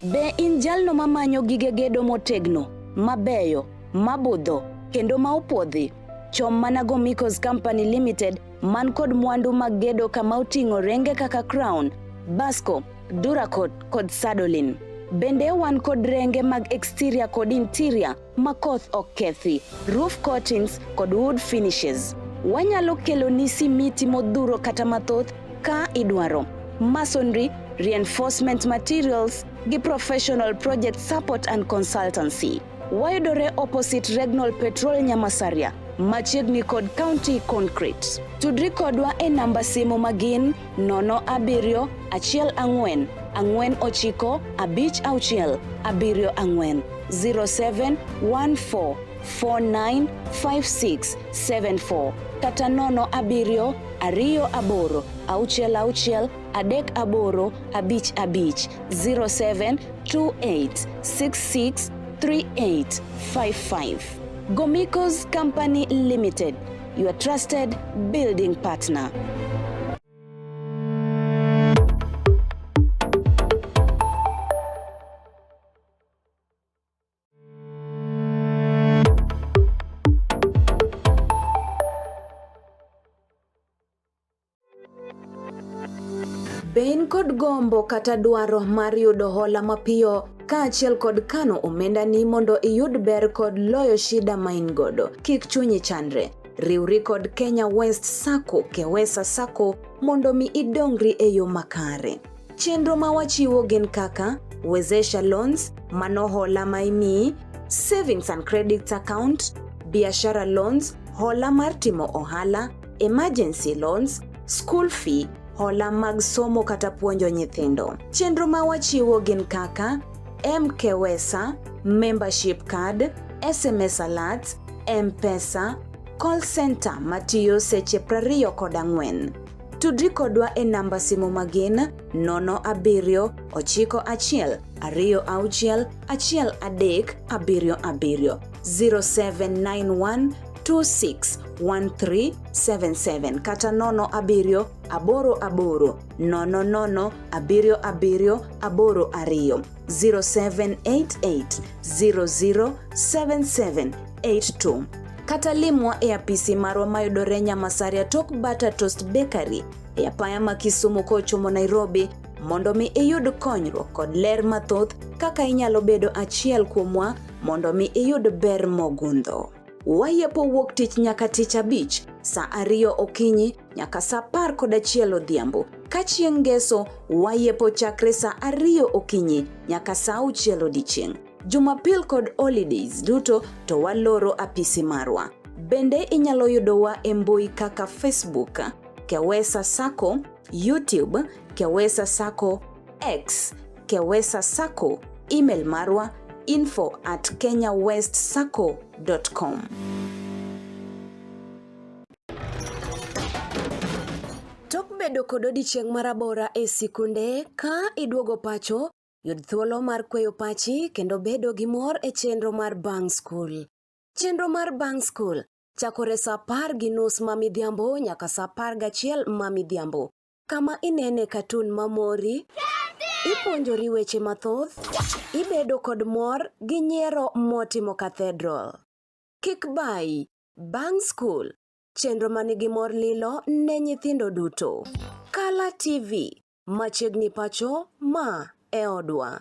Be in jalno mamanyo gige gedo motegno, mabeyo, mabudho, kendo ma opuodhi? Chom mana Gomicos Company Limited man kod mwandu mag gedo kama oting'o renge kaka Crown, Basco, Duracot kod Sadolin. Bende wan kod renge mag exterior kod interior ma koth ok kethi, roof coatings kod wood finishes. Wanyalo keloni simiti modhuro kata mathoth ka idwaro. Masonry, reinforcement materials gi professional project support and consultancy. Wayudore opposite Regnol Petrol Nyamasaria, machiegni kod County Concrete. Tudri kodwa e namba simu magin 07 14 49 56 74 0714 495674 kata 07 28 66 38 55 0728 66 3855. Gomicos Company Limited, your trusted building partner. Be in kod gombo kata dwaro mar yudo hola mapiyo kaachiel kod kano omendani mondo iyud ber kod loyo shida ma in godo. Kik chunyi chandre. Riwri kod Kenya West Sacco, Kewesa Sacco mondo mi idongri e yo makare. Chenro ma wachiwo gin kaka Wezesha Loans, mano hola ma imiyi, Savings and Credit Account, Biashara Loans, hola mar timo ohala, Emergency Loans, School Fee, hola mag somo kata puonjo nyithindo. Chenro ma wachiwo gin kaka MKWESA, Membership Card, SMS Alerts, M-Pesa, Call Center matiyo seche 24. Tudri kodwa e namba simu magin 07 91 26 13 77 0791 261377 kata 07 88 00 77 82 0788 007782 kata limwa e apisi marwa mayudore Nyamasaria tok Butter Toast Bakery e apaya ma Kisumu kochomo Nairobi mondo mi iyud konyruok kod ler mathoth kaka inyalo bedo achiel kuomwa mondo mi iyud ber mogundho. Wayepo wuok tich nyaka tich abich saa ariyo okinyi nyaka saa 11 odhiambo. Ka chieng' ngeso wayepo chakre saa ariyo okinyi nyaka saa auchiel odiechieng'. Jumapil kod holidays duto to waloro apisi marwa. Bende inyalo yudowa e mbui kaka Facebook, Kewesa Sacco, YouTube, Kewesa Sacco, X, Kewesa Sacco, email marwa info at kenyawestsacco.com. Tok bedo kod odiechieng' marabora e sikunde, ka iduogo pacho, yud thuolo mar kweyo pachi kendo bedo gi mor e chenro mar Bang' Skul. Chenro mar Bang' Skul chakore saa 10:30 ma midhiambo nyaka saa 11 ma midhiambo, kama inene katun mamori, ipuonjori weche mathoth, ibedo kod mor gi nyiero motimo cathedral. Kik bayi, Bang' Skul, chenro manigi mor lilo ne nyithindo duto. Kala TV, machiegni pacho, ma e odwa.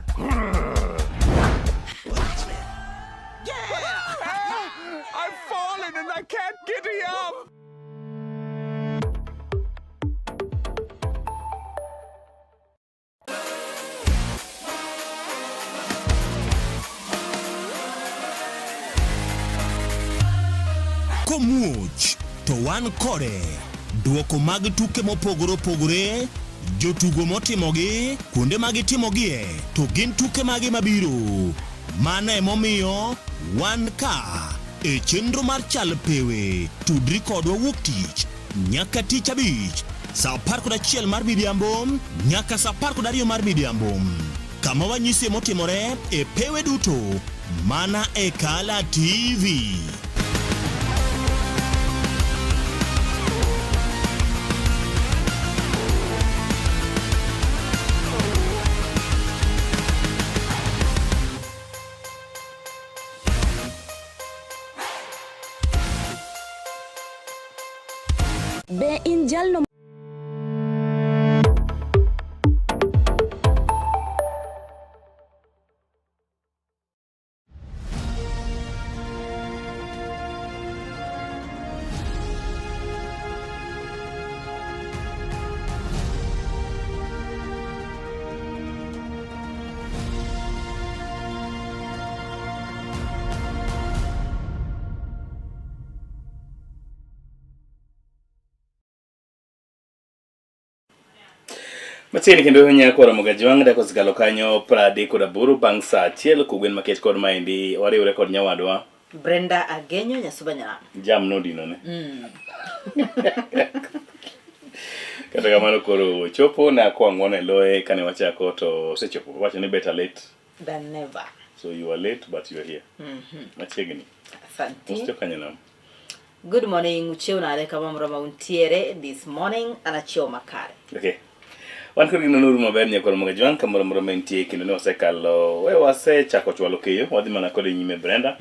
I've fallen and I can't get up. Komuoch to wan kode. Duoko mag tuke mopogore opogore, jotugo motimogi, kuonde ma gitimogie, to gin tuke mage mabiro. Mano emomiyo wan ka e chenro mar Chal Pewe. Tudri kodwa wuok tich nyaka tich abich saa 11 mar midhiambo nyaka saa 12 mar midhiambo kama wanyisie motimore e pewe duto mana e Kala TV. Be in jalno Machiegni kendo nyako Ramogi Ajwang' dak osekalo kanyo 38 bang' saa achiel kogwen makech kod maendi wariwre kod nyawadwa Brenda Agenyo Nyasuba Nyaram. Jam nodinone. Kata kamano koro chopo na kwa ng'wono e loye kane wachako to osechopo. Wacho ni better late Than never. So you are late but you are here. Machiegni. Asante. Usicho kanyo nam. Good morning, uchiew nade kama moro ma untiere this morning an achiew makare. Okay. Wan kod gino noru maber nyakwar Ramogi Ajwang' kamoro amora ma entie kendo ne wasekalo we wasechako chwalo keyo wadhi mana kode nyime Brenda.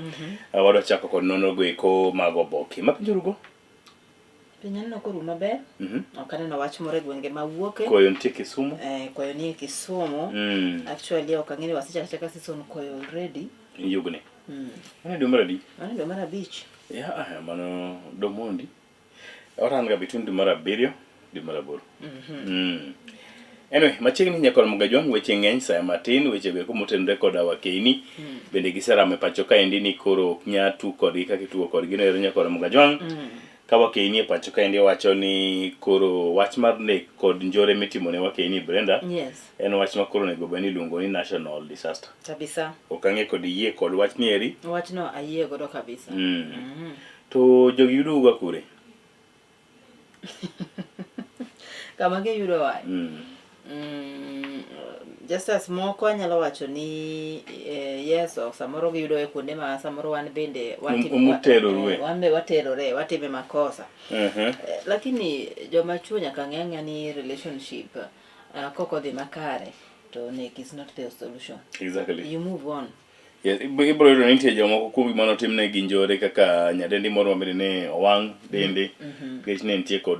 Wadwa chako kod nonro go eko mag oboke. Mapenjorugo? Piny aneno koru maber. Ok aneno wach moro e gwenge ma wuoke. Koyo nitie Kisumu. Eh, koyo nie Kisumu. Actually ok ang'e ni wasechako achaka season koyo already. Yugni. Mano dwe mar adi? Mano dwe mar abich. Yeah, mano domondi. Oran ga between dwe mar abiriyo dwe mar aboro. Anyway, machiegni nyakor Mugajwang' weche ng'eny saya matin weche go eko motenore koda wakeini bende giseramo e pacho kaendi ni koro ok nya tug kodgi kaka itugo kodgi no ero nyakor Mugajwang' ka wakeini e pacho kaendi wacho ni koro wach mar nek kod njore mitimo ne wakeini Brenda Yes. en wach ma koro onego bed ni iluongo ni national disaster. Kabisa. Ok ang'e kod iyie kod wach ni eri. Wachno ayie godo kabisa. To jogi yudo uga kure? Kama giyudo wae. Just as moko anyalo wacho ni eh, yes o, samoro giyudo e kuonde ma samoro wan bende Umuterorue. wan be waterore watime makosa. Eh, lakini joma chuo nyaka ng'e ang'eya ni relationship kok odhi makare to nek is not the solution. You move on. Yes, ibiro yudo ni nitie jomoko kuom gima notimne gi njore kaka nyadendi moro ma bende ne owang' dende nikech ne nitie kod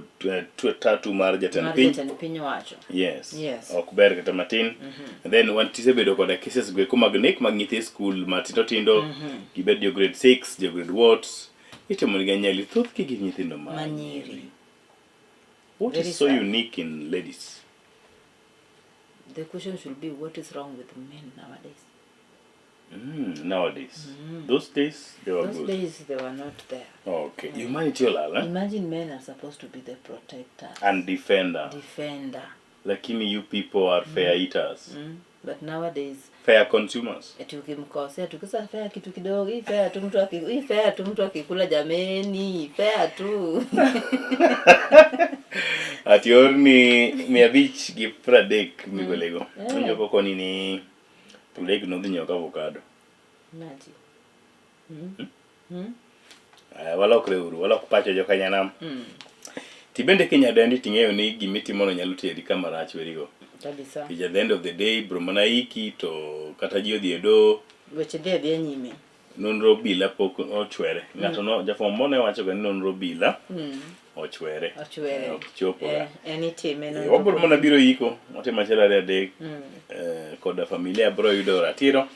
tatu mar jatend Mar piny. jatend piny owacho. Yes. Yes. Ok ber kata matin. And then wan tisebedo koda cases go eko mag nek mag nyithi skul matindo tindo, gibed jo grade 6, jo grade what, itimo negi anyali thothgi gin nyithindo ma Manyiri. What Very is so sad. unique in ladies? The question should be what is wrong with men nowadays? Nowadays. Those days they were Those good. days they were not there. Okay. Humanity olal, eh? Imagine men are supposed to be the protector, And defender. defender. Lakini you people are fair eaters. But nowadays Fair consumers. eti ukimkosea tukisa fea kitu kidogo, hii fea tu mtu aki, hii fea tu mtu akikula jameni, fea tu. Ati orni 530 migolego. Winjo koko ni ni 30 nodhi nyiewo avocado. Imagine. Aya, walokre uru, walok pacho jokanyanam. Tibende kinyadendi ting'eyo ni gimitimono nyalo teri kama rach werigo. Kabisa. Nikech at the end of the day bro mana iki to kata ji odhi e doho Weche dhi adhiya nyime. nonro obila pok ochwere. Ng'ato no jafwambo moro ne wacho ga ni nonro obila ochwere. Ochwere. Ok chopo ga. Eh, en itime Eh, wabro mana biro yiko, watimo achiel ariyo adek koda familia bro yudo ratiro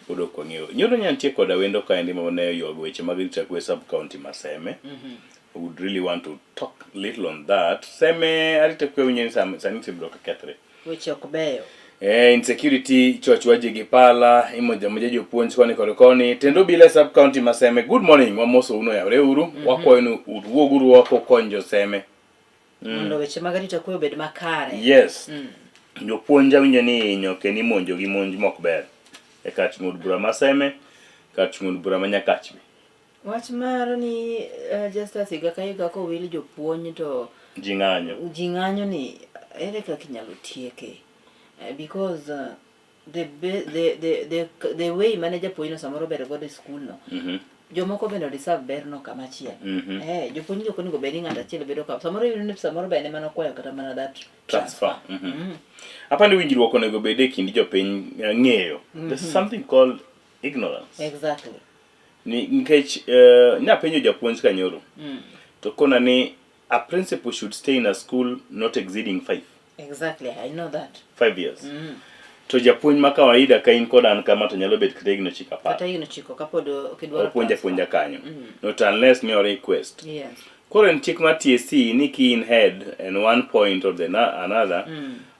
pod ok wang'eyo. Nyoro nya nitie koda wendo kaendi ma ne oywago weche mag arita kwe sub county ma Seme. I would really want to talk little on that. Seme arita kwe winjo ni sani osebedo ka kethre. Weche ok beyo. Insecurity ichwachwa ji gi pala, imoja moja jopuonj koni kod koni. Tendo obila e sub county ma Seme. Good morning, wamoso uno yawre uru. Wakwayo ni uwuoguru oko ukony jo Seme. Mondo weche mag arita kwe obed makare. Yes. Jopuonj awinjo ni ihinyo kendo imonjo gi monj mok ber e kar chung' od bura ma Seme, kar chung' od bura ma Nyakach be. Wach mar ni Justus higa ka higa kowil jopuonj to Ji ng'anyo. ji ng'anyo ni ere kaka inyalo tieke? Because the, be, the way mane japuonj no samoro ber godo e skul no jomoko bende deserve ber no kama chielo. Eh, jopuonj ok onego bed ni ng'ato achiel bedo ka samoro iyudo ni samoro bende mana okwayo kata mana that Transfer. Apani winjruok onego bed e kind jopiny ng'eyo. There's something called ignorance. Exactly. Ni nikech napenjo japuonj kanyoro to kona ni a principal should stay in a school not exceeding 5. Exactly, I know that. 5 years. To japuonj ma kawaida ka in kod an kama to nyalo bet kata higni 9 Kata higni 9 kapod ok idwaro Opuonja transfer. puonja kanyo. Not unless ni o request. Yes. Koro en chik mar TSC ni ki in head and one point or the another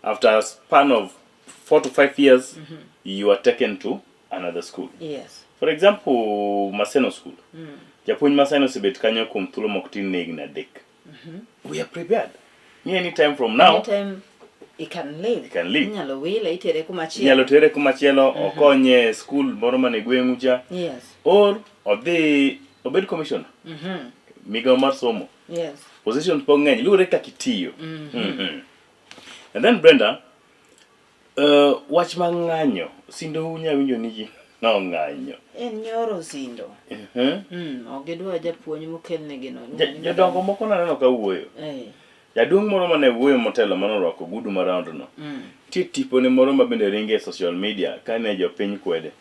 after a span of 4 to 5 years you are taken to another school. Yes. For example, Maseno School. Japuonj Maseno osebet kanyo kuom thuolo mok tin ne higni 3. We are prepared. Ni any time from now Anytime he can leave. He can leave. Inyalo wile itere kuma chielo. inyalo tere kuma chielo okonye e skul moro mane gweng'u cha Yes. or odhi obed commissioner migawo mar somo. Yes. Positions pok ng'eny luwore kaka itiyo. And then Brenda, wach mar ng'anyo, sindo unya winjo ni ji nong'anyo. En nyoro sindo. Ok gidwa japuonj mokelnegi no. Jodongo moko naneno ka wuoyo. Jaduong' moro mane wuoyo motelo mane orwako ogudu ma round no. Nitie tipone moro ma bende ringe e social media kane jopiny kwede.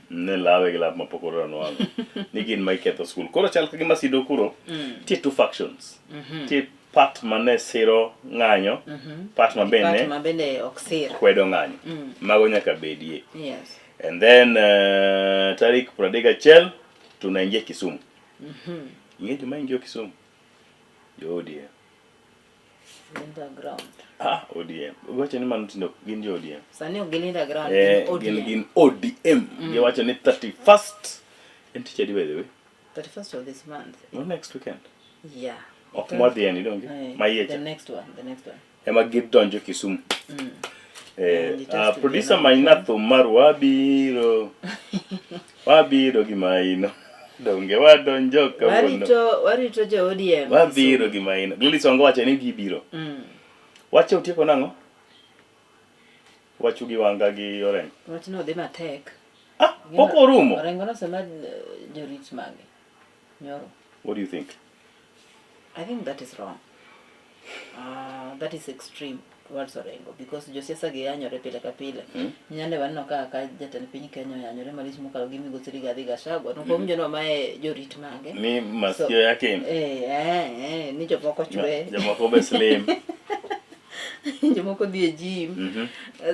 Ne lawe gi lap mapok oronwang'o. Ni gin ma iketho skul. Koro chal ka gima Sido kuro, nitie two factions. Nitie part mane siro ng'anyo, part ma Part bende ma bende ok sir. kwedo ng'anyo. Mago nyaka bedie. Yes. And then tarik 31 tunaingia Kisumu. Ing'e joma ingia Kisumu? Jo ODM. Linda ground. Ah, ODM. Wacho ni mano tindo gin jo ODM. Sani ok gilinda ground, Eh, gin gin ODM. gin ODM. Giwacho ni 31st. En tich adi by the way? 31st of this month. No next weekend. Yeah. Ok mwadhi en idonge. Eh, Ma iye the cha. next one, the next one. Ema gidonjo Kisumu. Eh, And it has to be producer another manyna thum mar wabiro. Wabiro gi maino. Donge wadonjo kawuono. Warito warito jo ODM. Wabiro gi maino. Gladys Wanga wacho ni gibiro. Wacho utieko nang'o? Wachu gi Wanga gi Orengo. Wachno dhi matek. Ah, pok orumo. Orengo nosema jorit mage. Nyoro. What do you think? I think that is wrong. That is extreme towards Orengo because josiasa gi yanyore pile ka pile. Nyande waneno ka jatend piny Kenya oyanyore malich mokalo gi migosi Rigathi Gachagua. To mm. ni mae jorit mage. Ni masikio yake. Eh, ni jomoko chwe. Jomoko be slim. Jomoko dhi e gym.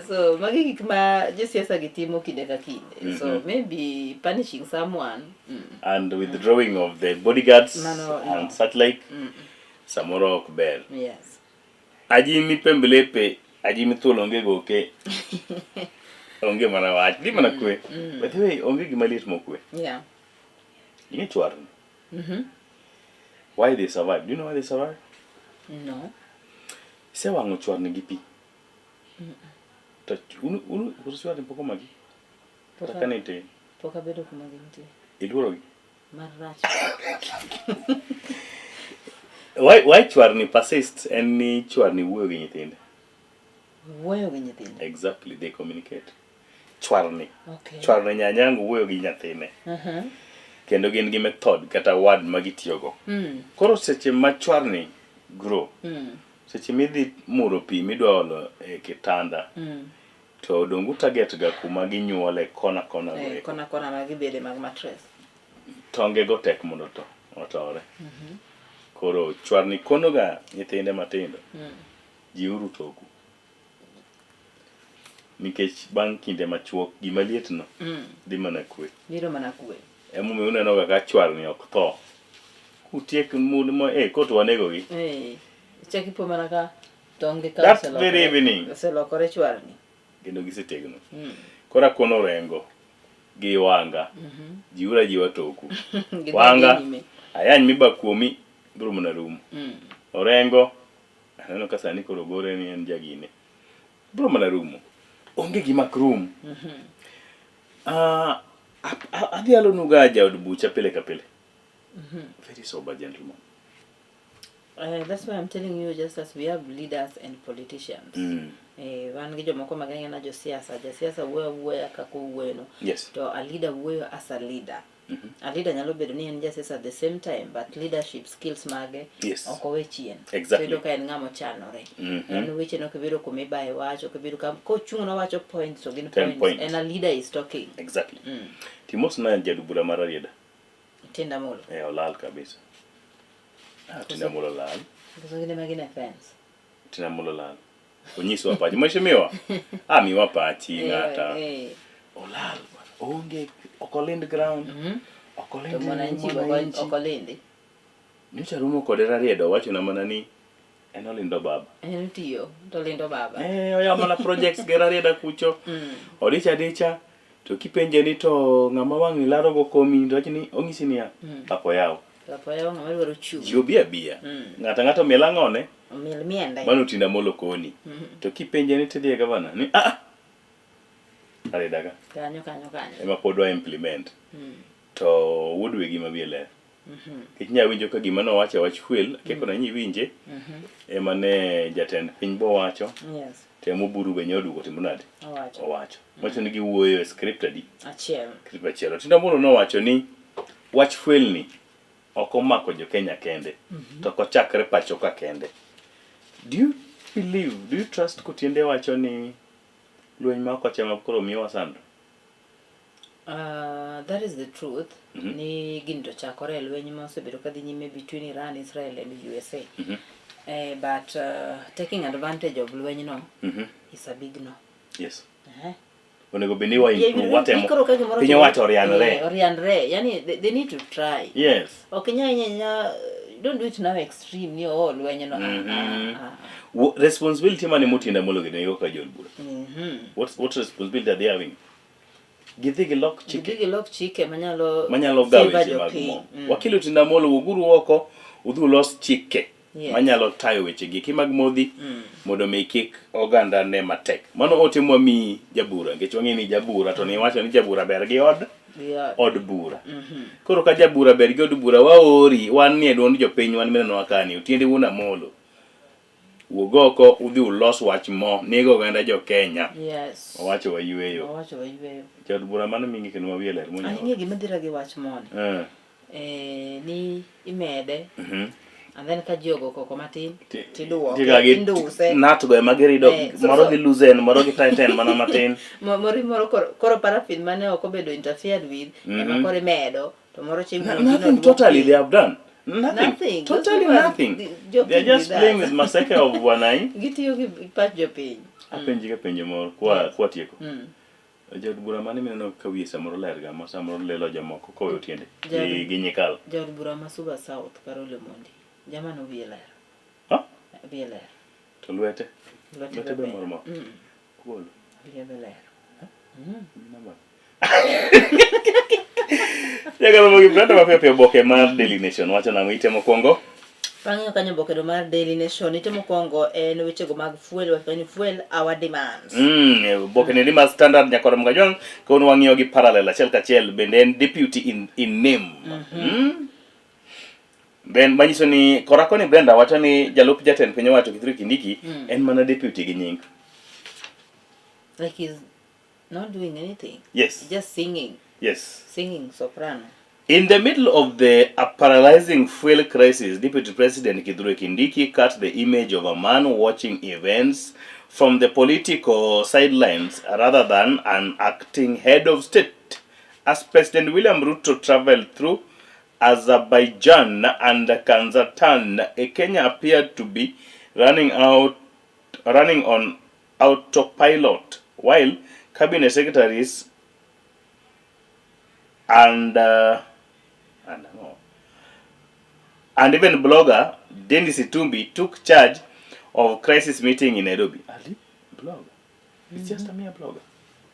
So magi gik ma josiasa gi timo kinde ka kinde. So maybe punishing someone. And withdrawing of the bodyguards No. and such like. Samoro ok ber. Yes. Ajimi pembelepe, ajimi thuol onge goke. Onge mana wach, dhi mana kwe. By the way, onge gima liet mokwe. Ing'e chwarni. Why they survive? Do you know why they survive? No. Isewang'o chwarni gi pi. To unu unu koso chwarni pok omaki? Kata ka nitie. Pok abedo kuma gintie. Iluorogi? Marach. Why chwarni persist en ni chwarni wuoyo gi nyithinde. Wuoyo gi nyithinde. Exactly, they communicate. Chwarni. Okay. Chwarni nyanyangu wuoyo gi nyathine. Kendo gin gi method kata word ma gitiyogo. Koro seche ma chwarni grow, seche midhi muro pi midwa olo e kitanda, to dongu target ga kuma ginyuole kona kona go eko. Kona kona ma gibede mag mattress. Tonge go tek mondo to otore. Koro chwarni kono ga nyithinde matindo, jiuru toku. Nikech bang' kinde machuok gima liet no dhi mana kwe. Biro mana kwe. Emomiyo uneno ga ka chwarni ok tho. Kutiek mud mo eh koro to wanego gi. Eh. Ichak ipo mana ka tonge ka That very evening. oselokore chwarni. Kendo gisetegno. Koro akono Orengo gi Wanga. Jiuru ajiwa toku. Gidhi Wanga nyime. ayany miba kuomi biro mana rumo. Orengo aneno ka sani koro gore ni en jagine. Biro mana rumo. Onge gima ok rum. Ah, adhi alonuga jaod bucha pile ka pile. Very sober gentleman. That's why I'm telling you, just as we have leaders and politicians. Wan gi jomoko ma gin gina josiasa. Jasiasa wuoyo awuoya kaka owuoyo no. To a leader wuoyo as a leader. A leader nyalo bedo ni en jasiasa at the same time, but leadership skills mage ok owe chien. So iyudo ka en ng'ama ochanore. En weche ne ok ibedo kuma ibaye wach, ok ibedo kam kochung' nowacho points to gin Ten points. points. En a leader is talking. Exactly. Timos na jaod bura mar Rarieda. Otiende Amolo. Eh, olal kabisa. Ah, Otiende Amolo olal. Koso gin ema gin e fence. Otiende Amolo olal. Onyiswa pachi. Mheshimiwa. Ah, miwa pachi ng'ata. Olal bwana. Onge ok olind ground. Ok To olind mwananchi mwananchi. ok olindi. Nyocha romo kode Rarieda owachona mana ni en olindo baba. En otiyo to olindo baba. Eh, oyawo mana projects ge Rarieda kucho. Odich adicha to kipenje ni to ng'ama wang'ni laro go komi to wacho ni onyisi niya pap oyaw. Pap oyaw ng'ama dwaro chung'. Ji obi abiya. Ng'ato ang'ata omiel ang'one? Omiel miende. Mano Otiende Amolo koni. To kipenje ni tidhi e gavana ni ah Rarieda ka. Kanyo kanyo kanyo. Ema pod wa implement. To wuod wegi ma wiye ler. Nikech nya winjo ka gima nowacho e wach fuel, akia kona nyi winje, ema ne jatend piny bowacho, to ema Oburu be nyoduogo timo nade? Owacho. Owacho. Wacho ni giwuoyo e script adi? Achiel. Script achiel. Otiende Amolo nowacho ni wach fuel ni ok omako jo Kenya kende, to ok ochakre pacho ka kende. Do you believe, do you trust Kotiende wacho ni Lweny ma oko cha ema koro miyowa sand. That is the truth ni gini to chakore e lweny ma osebedo ka dhi nyime between Iran, Israel and USA. But taking advantage of lweny no is a big no. Yes. Eh. Onego bed ni wa improve watemo. Koro ka gimoro Piny owacho orianre. Orianre. Yani they need to try. Yes. Ok inyal inya don't do it now extreme ni oh lweny no. Responsibility mane motinda molo gini nigo kaka jood bura? What responsibility are they having? Gidhi gilok chike. Gidhi gilok chike manyalo manyalo gawo favor weche mag jopiny. mo. Wakili Otiende Amollo wuoguru oko udhi ulos chike manyalo tayo weche gi eki mag modhi mondo mi kik oganda ne matek. Mano ote mwamiyi jabura nikech wang'e ni jabura to niwacho ni jabura ber gi od od bura. Koro ka jabura ber gi od bura waori wan nie duond jopiny wan minenowa kani Otiende wuon Amollo. Wuog oko udhi ulos wach mo nego oganda jo Kenya. Yes. Owacho wayueyo. Owacho wayueyo. Jaod bura mano mingi kendo ma wiye ler An monyawo. ing'e gima dhira gi wach moni. Eh. Ni imede and then ka ji ogo koko matin tiduoke Tiga gi induse. nut go ema girido So, moro so, gi loosen moro gi tighten mana matin. Moro moro koro paraffin mane ok obedo interfered with ema koro imedo to moro chieng' moro Nothing gino totally duoki. they have done. Nothing. Nothing. Those Totally people are nothing. joking They are just with playing us. with maseke of wanai. Gitiyo gi pach jopiny. Apenji ka penjo moro kwa kwa tieko. Jaod bura mane mineno ka wiye samoro ler ga ma samoro lelo jomoko koweyo tiende gi nyikal. Jaod bura ma Suba South Carol Omondi. Jamano wiye ler. Ha? Wiye ler. To lwete? Lwete Lwete be be mor mor. Ogolo. Wiye be ler. Namba. Nyaka mogi brenda mapiyo piyo oboke mar Daily Nation wacho nang'o ite mokwongo? Bang'e kanyo oboke no mar Daily Nation ite mokwongo en wechego mag fuel wacho ni fuel our demands. Oboke ni mar Standard nyakoro Mgajwang' kawuono wang'iyo gi parallel achiel kachiel bende en deputy in name. Then manyiso ni kora koni Brenda wacho ni jalup jatend piny owacho Kithure Kindiki en mana deputy gi nying. Like he's not doing anything. Yes. Just singing. Yes. Singing soprano. In the middle of the paralyzing fuel crisis, Deputy President Kithure Kindiki cut the image of a man watching events from the political sidelines rather than an acting head of state. As President William Ruto traveled through Azerbaijan and Kazakhstan, Kenya appeared to be running on autopilot, while cabinet secretaries and even blogger Dennis Itumbi took charge of crisis meeting in Nairobi. Ali blogger? It's just a mere blogger.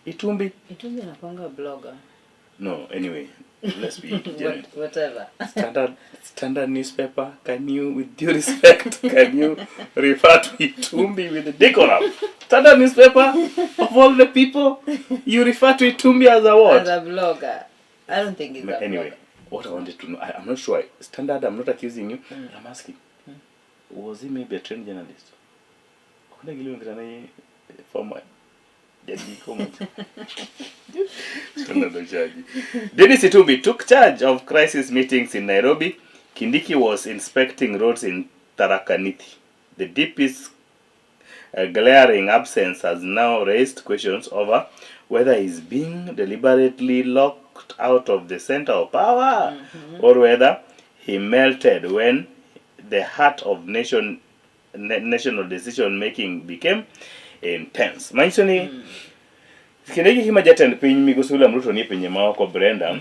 Itumbi? Itumbi anakuanga blogger. No, anyway, let's be genuine. Whatever. Standard newspaper, can you, with due respect, can you refer to Itumbi with decorum? Standard newspaper, of all the people, you refer to Itumbi as a what? As a blogger. I don't think he's a Anyway, blogger. What I wanted to know, I'm not sure. Standard, I'm not accusing you, but I'm asking. Was he maybe a trained journalist? Kuna gili mkutana former Dennis Itumbi took charge of crisis meetings in Nairobi. Kindiki was inspecting roads in Tharaka Nithi. The DP's glaring absence has now raised questions over whether he's being deliberately locked out of the center of power or whether he melted when the heart of national decision making became intense. Manyiso ni kinde gi ma jatend piny migosi William Ruto ni e pinje maoko Brenda,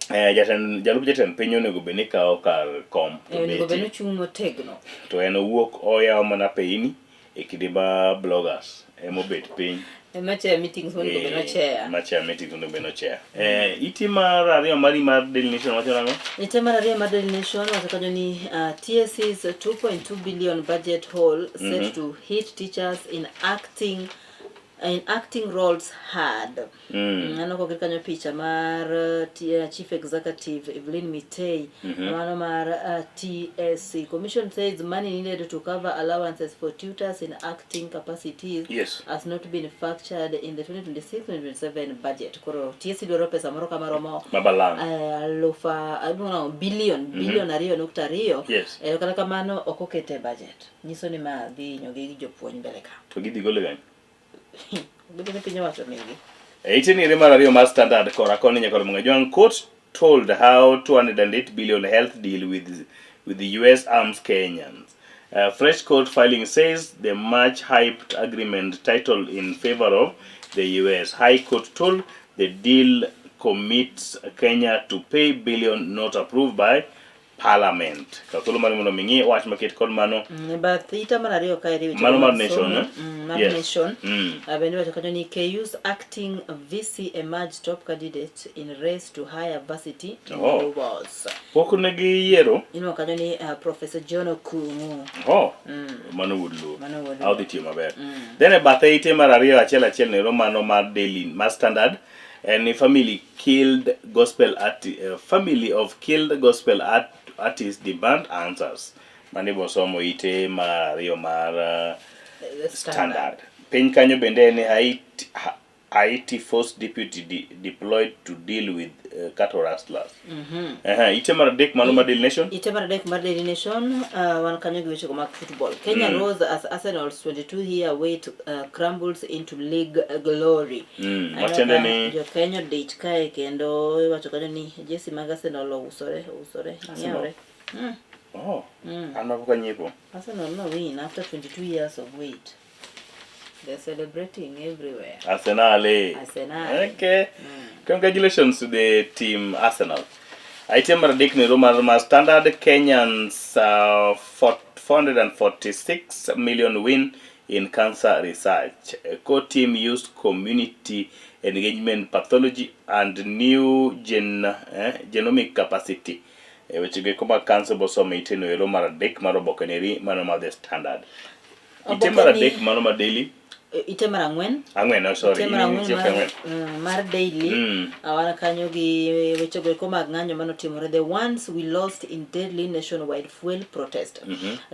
jalup jatend piny onego bed ni kawo kar kom to Onego bed betie. ni ochung' motegno. To en owuok oyawo mana peini e kinde ma bloggers emobet piny. Ema chair meetings monego bed ni ochair. Ma chair meetings onego bed ni ochair. Iti mar ariyo mari mar Daily Nation wacho nang'o? Ite mar ariyo mar Daily Nation wacho kanyo ni TSC's 2.2 billion budget hole set to hit teachers in acting roles hard. Aneno koket kanyo picha mar Chief Executive Evelyn Mitei, mano mar TSC. Commission says money needed to cover allowances for tutors in acting capacities has not been factored in the 2026-2027 budget. Koro TSC dwaro pesa moro kama romo Mabalang. Alufa, aluongo nang'o, billion, billion ariyo nukta ariyo. Kata kamano ok okete e budget. Nyiso ni ma dhi hinyo gi jopuonj mbele ka. To gidhi gole kanye? Bedo ni piny owacho migi. E ite ni mar ariyo mar Standard kora koni nyaka Ramogi Ajwang' court told how 208 billion health deal with the US arms Kenyans. Fresh court filing says the much hyped agreement titled in favor of the US. High Court told the deal commits Kenya to pay billion not approved by Parliament. Kaw thuolo mari mondo mi ing'i wach maket kod mano. Bath ita mar ariyo kae riwo Mano mar Nation, eh? Mar Yes. Nation. Bende iwacho kanyo ni KU's acting VC emerged top candidate in race to higher varsity Oh. was. Pok ne giyiero. Iluongo kanyo ni Professor John Okumu. Oh. Mano wuod Luo. Mano wuod Luo. Odhi tiyo maber. Then e bathe ite mar ariyo achiel achiel nero mano mar Daily mar Standard en ni family killed gospel arti, family of killed gospel art, artist demand answers. Mano ibo somo ite mar ariyo mar The Standard. Piny kanyo bende en ni Haiti, Haiti force deputy deployed to deal with cattle rustlers. Ite mar adek mano mar Daily Nation. Ite mar adek mar Daily Nation, wan kanyo gi wechego mag football. Kenya rose as Arsenal's 22 year wait crumbles into league glory. Aneno Matiende ka ni jo Kenya odich kae kendo iwacho kanyo ni jesi mag Arsenal ousore, ousore, Arsenal. ng'iewre. Oh. An ma pok anyiepo. Arsenal no win after 22 years of wait. They're celebrating everywhere. Arsenal. Eh. Arsenal. Okay. Congratulations to the team Arsenal. Item mar adek nero mar Standard Kenyans 446 million win in cancer research. Core team used community engagement pathology and new genomic capacity. Weche go eko mag cancer bosomo iteno ero mar adek mar oboke neri mano mar The Standard. Ite mar Oboke ni- adek mano mar Daily. Ite mar ang'wen. Ang'wen, oh, sorry. Ite mar In- ang'wen in- mar, ang'wen. mar Daily. Wan kanyo gi wechego eko mag ng'anyo manotimore. The ones we lost in deadly nationwide fuel protest.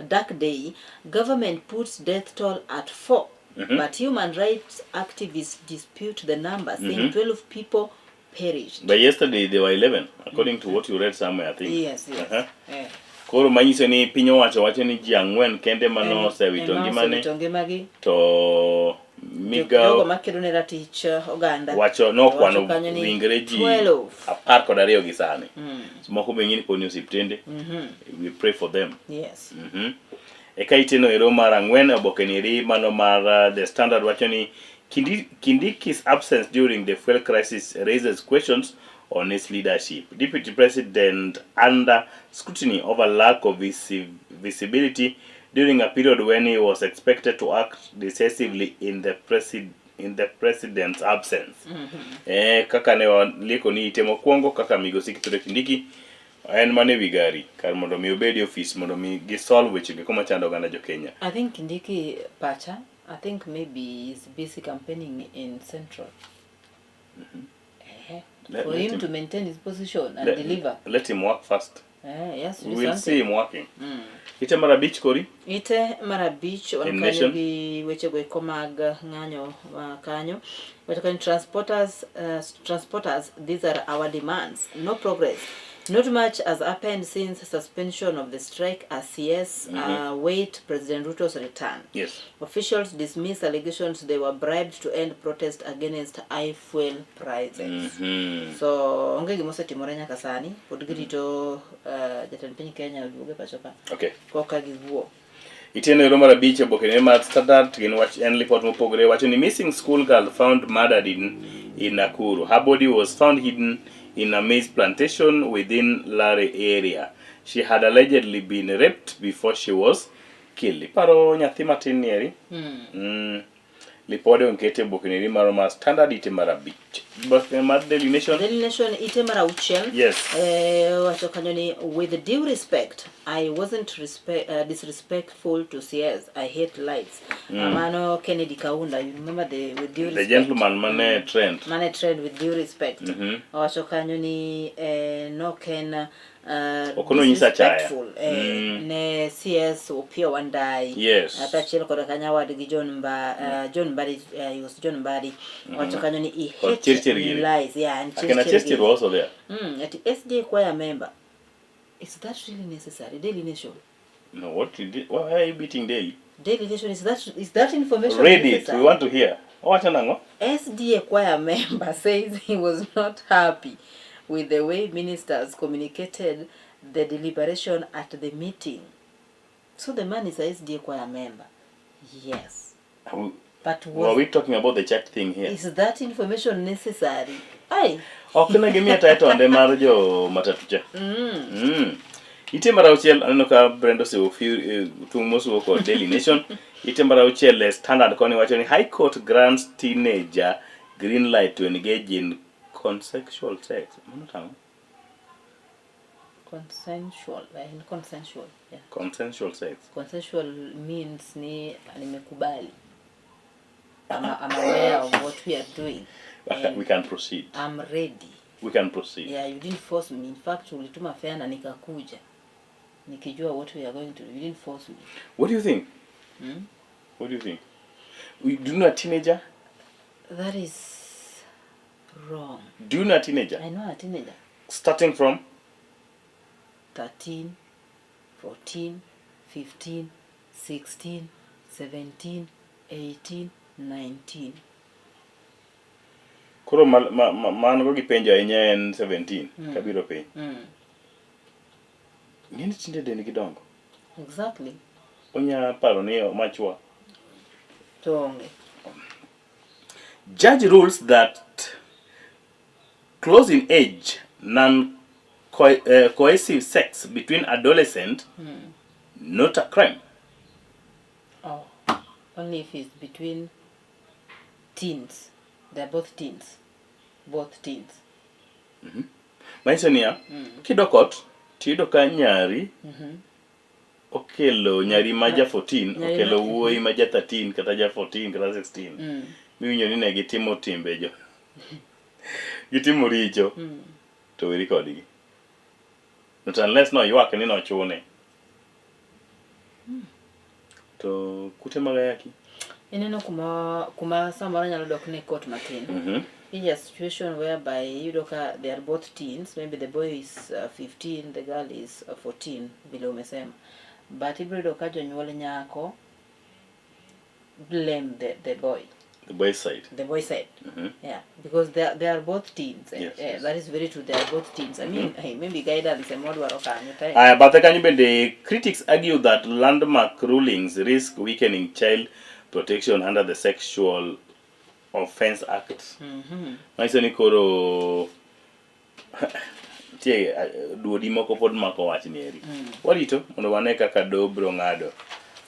Dark day, government puts death toll at 4. But human rights activists dispute the number, saying 12 people perished. But yesterday they were 11, according to what you read somewhere, I think. Yes. Koro manyiso ni piny owacho wacho ni ji ang'wen kende mane osewito Ema ngimane, osewito ngimagi. to Jogo migawo makedo ne ratich oganda wacho nokwano wacho kanyo ni ringre ji 12. 12 gi sani. Moko be ng'ini pod ni osiptende. We pray for them. Eka iteno ero mar ang'wen oboke ni eri mano mar The Standard wacho ni Kindiki's absence during the fuel crisis raises questions on his leadership. Deputy President under scrutiny over lack of visibility during a period when he was expected to act decisively in the president's absence. Kaka ne waliko ni ite mokwongo kaka migosi Kithure Kindiki en mana ewi gari kar mondo mi obed e ofis mondo mi gisolve weche go machando oganda jo Kenya. I think Kindiki pacha, I think maybe he's busy campaigning in Central. For Let him him to maintain his position and deliver. Let him work first. Yes, do We will something. see him working. Ite mar abich kori? Ite mar abich wan In kanyo Nation. gi wechego eko mag ng'anyo ma kanyo. Wacho kanyo transporters, these are our demands. No progress. Not much has happened since suspension of the strike as CS wait President Ruto's return. Officials dismiss allegations they were bribed to end protest against high fuel prices. So onge gima osetimore nyaka sani, pod girito jatend piny Kenya oduog e pacho ka. Koka giwuo. Iteno ero mar abich oboke ne mar Standard gin wach en lipot mopogore wacho ni missing school girl found murdered in Nakuru. Her body was found hidden in a maize plantation within Lare area. She had allegedly been raped before she was killed. Iparo nyathi matin ni eri? Lipode onkete oboke ni maro mar Standard ite mar abich. Oboke mar Daily Nation. Daily Nation ite mar auchiel. Wacho kanyo ni with due respect, I wasn't disrespectful to CS. I hate lies. Mano Kennedy Kaunda, you remember the with due The respect. gentleman mane trend. Mane trend with due respect. Wacho kanyo ni no ken Ok nonyisa achaya. disrespectful, ne CS Opiyo Wandayi. Kaachiel kod kanyo wadgi John Mba, John Mbadi, he was John Mbadi. Wacho kanyo ni he Kod hates Chirchir gini. lies. Yeah, and Akina Chirchir Chirchir gini. was also there. Ati SDA choir member. Is that really necessary? Daily Nation. No, what did it, why are you beating Daily? Daily Nation is that is that information Read it. We necessary? want to hear. Owacho nang'o? SDA choir member says he was not happy with the way ministers communicated the deliberation at the meeting. So the man is a SDA choir member. Yes. But Were was, we talking about the church thing here? is that information necessary? Ai. Ok ne gimiya title ande mar jo matatu cha. Ite mar auchiel aneno ka Brenda osewo eh, tung' mosuo kod Daily Nation. Ite mar auchiel eh, Standard koni wacho ni High Court grants teenager green light to engage in consensual sex. Mano tang'o? Consensual. Eh, consensual. Yeah. Consensual sex. Consensual means ni nimekubali. I'm aware of what we are doing. We can proceed. I'm ready. We can proceed. Yeah, you didn't force me. In fact, ulituma fare na nikakuja. Nikijua what we are going to do. You didn't force me. What do you think? Hmm? What do you think? We, do you know a teenager? That is wrong. Do you know a teenager? I know a teenager. Starting from? 13, 14, 15, 16, 17, 18, 19. Koro ma, ma, ma, man go gi penjo ahinya en 17 kabiro piny. Ng'eni tinde dendgi dongo. Exactly. Onya paro ni machwa. To onge. Judge rules that close in age, non coercive sex between adolescent not a crime. Oh. Only if it's between teens. They're both teens. Both teens. Manyiso niya, kidok ot tiyudo ka nyari okelo nyari ma ja 14 Nyari okelo wuoyi ma ja 13 kata ja 14 kata 16 miwinjo ni ne gitimo timbe jo gitimo richo to weri kodgi not unless noywak ni nochune to kute mag ayaki Ineno kuma kuma samoro nyalo dok ne court matin. In a situation whereby iyudo ka they are both teens, maybe the boy is 15, the girl is 14, vile umesema. But ibiro yudo ka jonyuol nyako blame the boy, The boy side. The boy side. Yeah, because they are both teens. Eh, eh, That is very true. They are both teens. I mean, hey, maybe guidance ema wadwaro kanyo. Aya, bathe kanyo bende critics argue that landmark rulings risk weakening child protection under the Sexual Offence Act. Manyiso ni koro nitie eh, duodi moko pod mako wach ni eri. Warito mondo wane kaka doho biro ng'ado.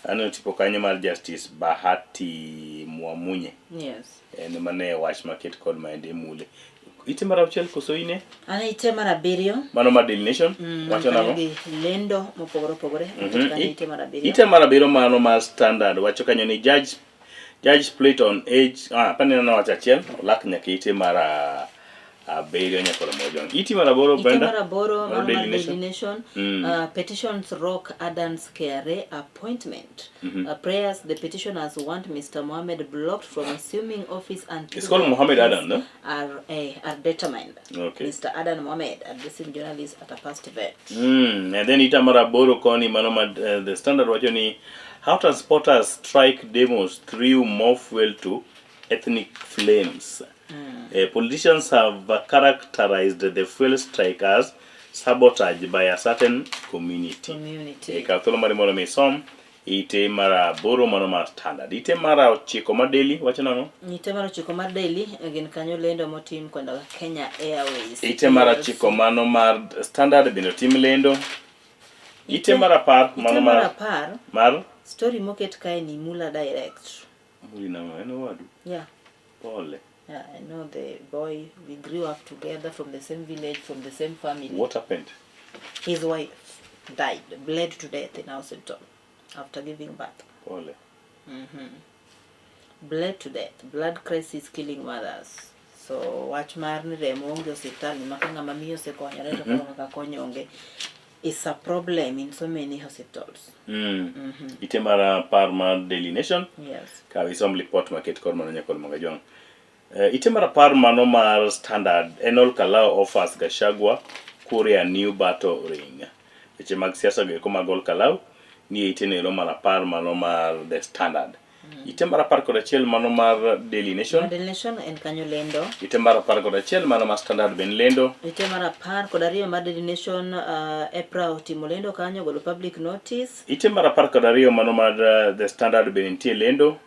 Aneno tipo kanyo mar Justice Bahati Mwamunye. En mane wach maket kod maendi mule. Ite mar auchiel koso ine? An ite mar abiriyo. Mano mar Daily Nation. Wacho Kanyo nang'o? gi lendo mopogore opogore. Oket kanyo ite mar abiriyo. Ite mar abiriyo mano mar Standard wacho kanyo ni judge split on age ah paneno nowacho achiel olak nyaka ite mar ah, abiriyo nyaka oromo ojwang'. Iti mar aboro Ite Brenda? mar aboro Mano mano mar Daily Daily Nation. Nation. Petitions rock Adan's KRA appointment. Prayers the petitioners want Mr. Mohammed blocked from assuming office until It's called their Mohammed case Adan, no? are determined. Mr. Adan Mohammed addressing journalists at a past event. And then ita mar aboro koni mano mar the Standard wacho ni how transporters strike demos threw more fuel to ethnic flames. Politicians have characterized the fuel strike as sabotage by a certain community. Community. Kaw thuolo mari mondo mi isom ite mar aboro mano mar Standard. Ite mar ochiko mar Daily wacho nang'o? Ite mar ochiko mar Daily gin kanyo lendo motim koda Kenya Airways. Ite mar ochiko mano mar Standard bende otim lendo. Ite mar apar Ite mano mar mar apar mar story moket kae ni Mula Direct. Muri nang'o en owadu. Pole. Yeah, I know the boy. We grew up together from the same village, from the same family. What happened? His wife died, bled to death in hospital after giving birth. Pole. Bled to death. Blood crisis killing mothers. So wach mar ni remo onge osiptal ni maka ng'ama miyo osekonyore to koro ng'aka konyo onge is a problem in so many hospitals. Ite mar apar mar Daily Nation. Kaw isom lipot maket kod mano nyakod moga jwang'. Ite mar apar mano mar Standard Enol Kalau offers Gachagua Kuria new battle ring. Weche mag siasa go eko mag Ol Kalau. ni e ite nero mar apar mano mar The Standard. Ite mar 11 mano mar Daily Nation. Daily Nation en kanyo lendo. Ite mar 11 mano mar Standard ben lendo. Ite mar 12 mar Daily Nation EPRA otimo lendo kanyo golo public notice. Ite mar 12 mano mar The Standard ben nitie lendo.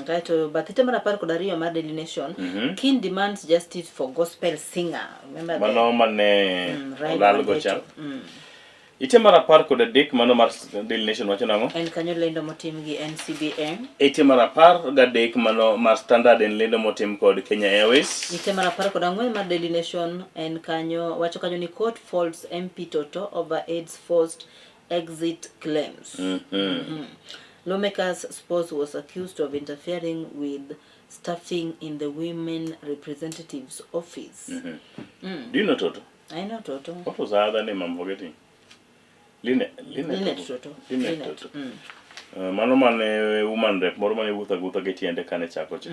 Kaeto bath ite mar 12 mar Daily Nation. Kin demands justice for gospel singer. Remember mano mane olal go cha. Ite mar 13 mano mar Daily Nation wacho nang'o? En kanyo lendo motim gi NCBA. Ite mar 13 mano mar Standard en lendo motim kod Kenya Airways. Ite mar 14 mar Daily Nation en kanyo wacho kanyo ni court faults MP Toto over AIDS forced exit claims. Lawmakers spouse was accused of interfering with staffing in the women representative's office. Do you know Toto? I know Toto. What was her other name? I'm forgetting. Linet, Linet, Linet Toto. Linet Linet. Toto. Mano mane woman rep moro mane wuotho awuotha gi tiende kane chako cha.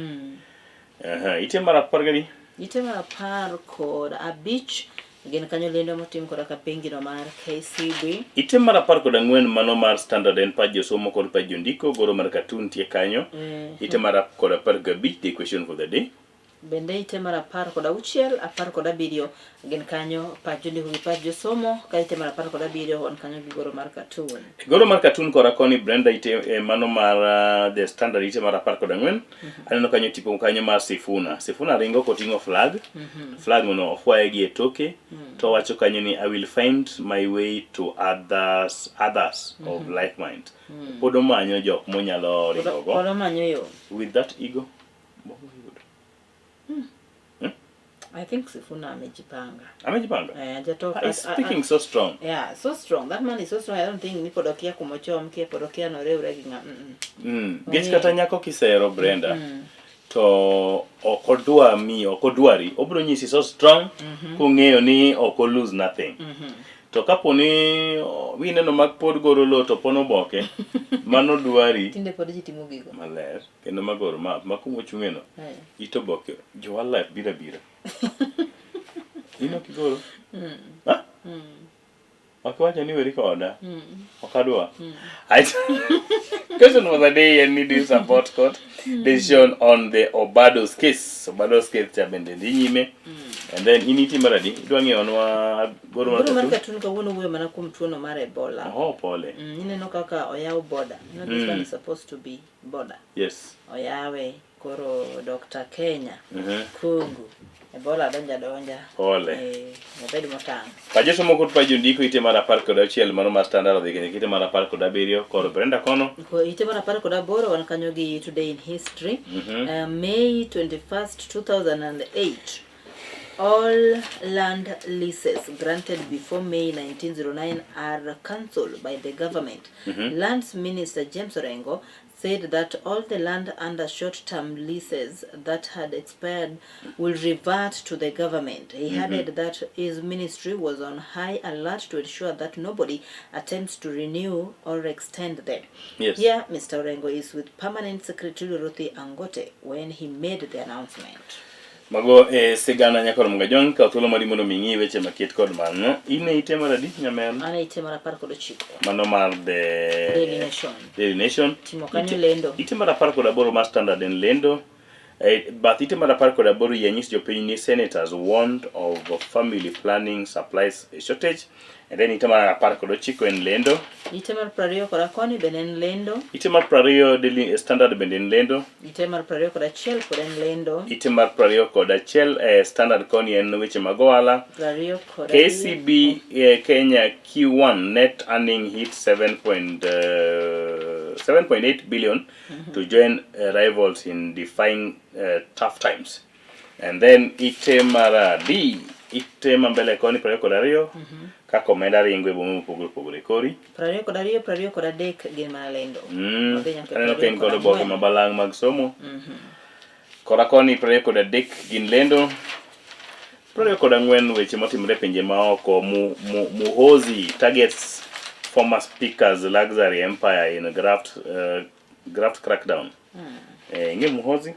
Aha, ite mar apar gadi? Ite mar 15 gin kanyo lendo motim koda ka bengino mar KCB. Ite mar 14 mano mar Standard en pach josomo kod pach jondiko, goro mar cartoon nitie kanyo. Ite mar kod 15 the question for the day. Bende ite mar 16, 17 gin kanyo pach jondiko gi pach josomo, ka ite mar 17 wan kanyo gi goro mar cartoon. Goro mar cartoon kora koni Brenda ite mano mar The Standard ite mar 14. Aneno kanyo tipo kanyo mar Sifuna. Sifuna ringo koting'o flag. Flag no ofwaye gi e toke. To wacho kanyo ni I will find my way to others of like mind. Pod omanyo jok monyalo ringo go. Pod omanyo yo. With that ego. I think Sifuna amejipanga. Amejipanga? Hajatoka. He's speaking so strong. Yeah, so strong. That man is so strong. I don't think ni pod okia kumochom, kia pod okia noriwre gi ng'a. Gech kata nyako kisero Brenda. To ok odwa miyo, ok odwari. Obiro nyisi so strong kong'eyo ni ok o lose nothing. To kapo ni wineno mag pod goro lo to pono oboke, mano dwari. Tinde pod ji timo gigo. Maler. Kendo magoro ma kuma ochung'e no. It oboke jo wildlife biro abira. In ok igoro? Ha? Ok iwacho ni weri koda? Ok adwa. Question for the day en ni do you support court decision on the Obado's case? Obado's case cha bende dhi nyime. And then in iti mar adi? Idwa ng'iyonwa goro mar Goro mar cartoon? cartoon kawuono wuoyo mana kuom tuono mar Ebola. Oh, pole. Ineno kaka oyaw border. You know, this one is supposed to be border. Yes. Oyawe koro Dr. Kenya, Congo, Ebola donja donja. Pole. Wabed motang'. Pajoso moko pa jondiko ite mar 16 mano mar Standard odhi kendo ite mar 17 kod Brenda kono. Ite mar 18 wan kanyo gi Today in History. May 21st, 2008. All land leases granted before May 1909 are cancelled by the government. Lands Minister James Orengo said that all the land under short-term leases that had expired will revert to the government. He added that his ministry was on high alert to ensure that nobody attempts to renew or extend them. Yes. Here, Mr. Orengo is with Permanent Secretary Ruthie Angote when he made the announcement. Mago e sigana nyakor Mgajong kaw thuolo mari mondo mi ing'i weche maket kod mano. In e ite mar adi nyamen? An e ite mar 19. Mano mar the Daily Nation. Daily Nation. Timo kanyo lendo. Ite mar 18 mar Standard en lendo. Bath ite mar 18 yie nyis jopiny ni senators warned of family planning supplies shortage. And then ite mar 19 en lendo. Ite mar 20 koni bende en lendo. Ite mar 20 Daily Standard bende en lendo. Ite mar 21 pod en lendo. Ite mar 21 Standard koni en weche mag ohala. 22. KCB Kenya Q1 net earning hit 7.8 billion to join rivals in defying tough times. And then ite mar adi ite ma mbele koni 22 kaka omenda ringo e boma mopogore opogore kori 22 23 gin mana lendo. Wadhi nyaka Aneno ka in kod oboke 24. mabalang' mag somo. Kora koni 23 gin lendo. 24 weche motimore e pinje maoko. Muhoozi targets former speaker's luxury empire in graft crackdown. Ing'e Muhoozi?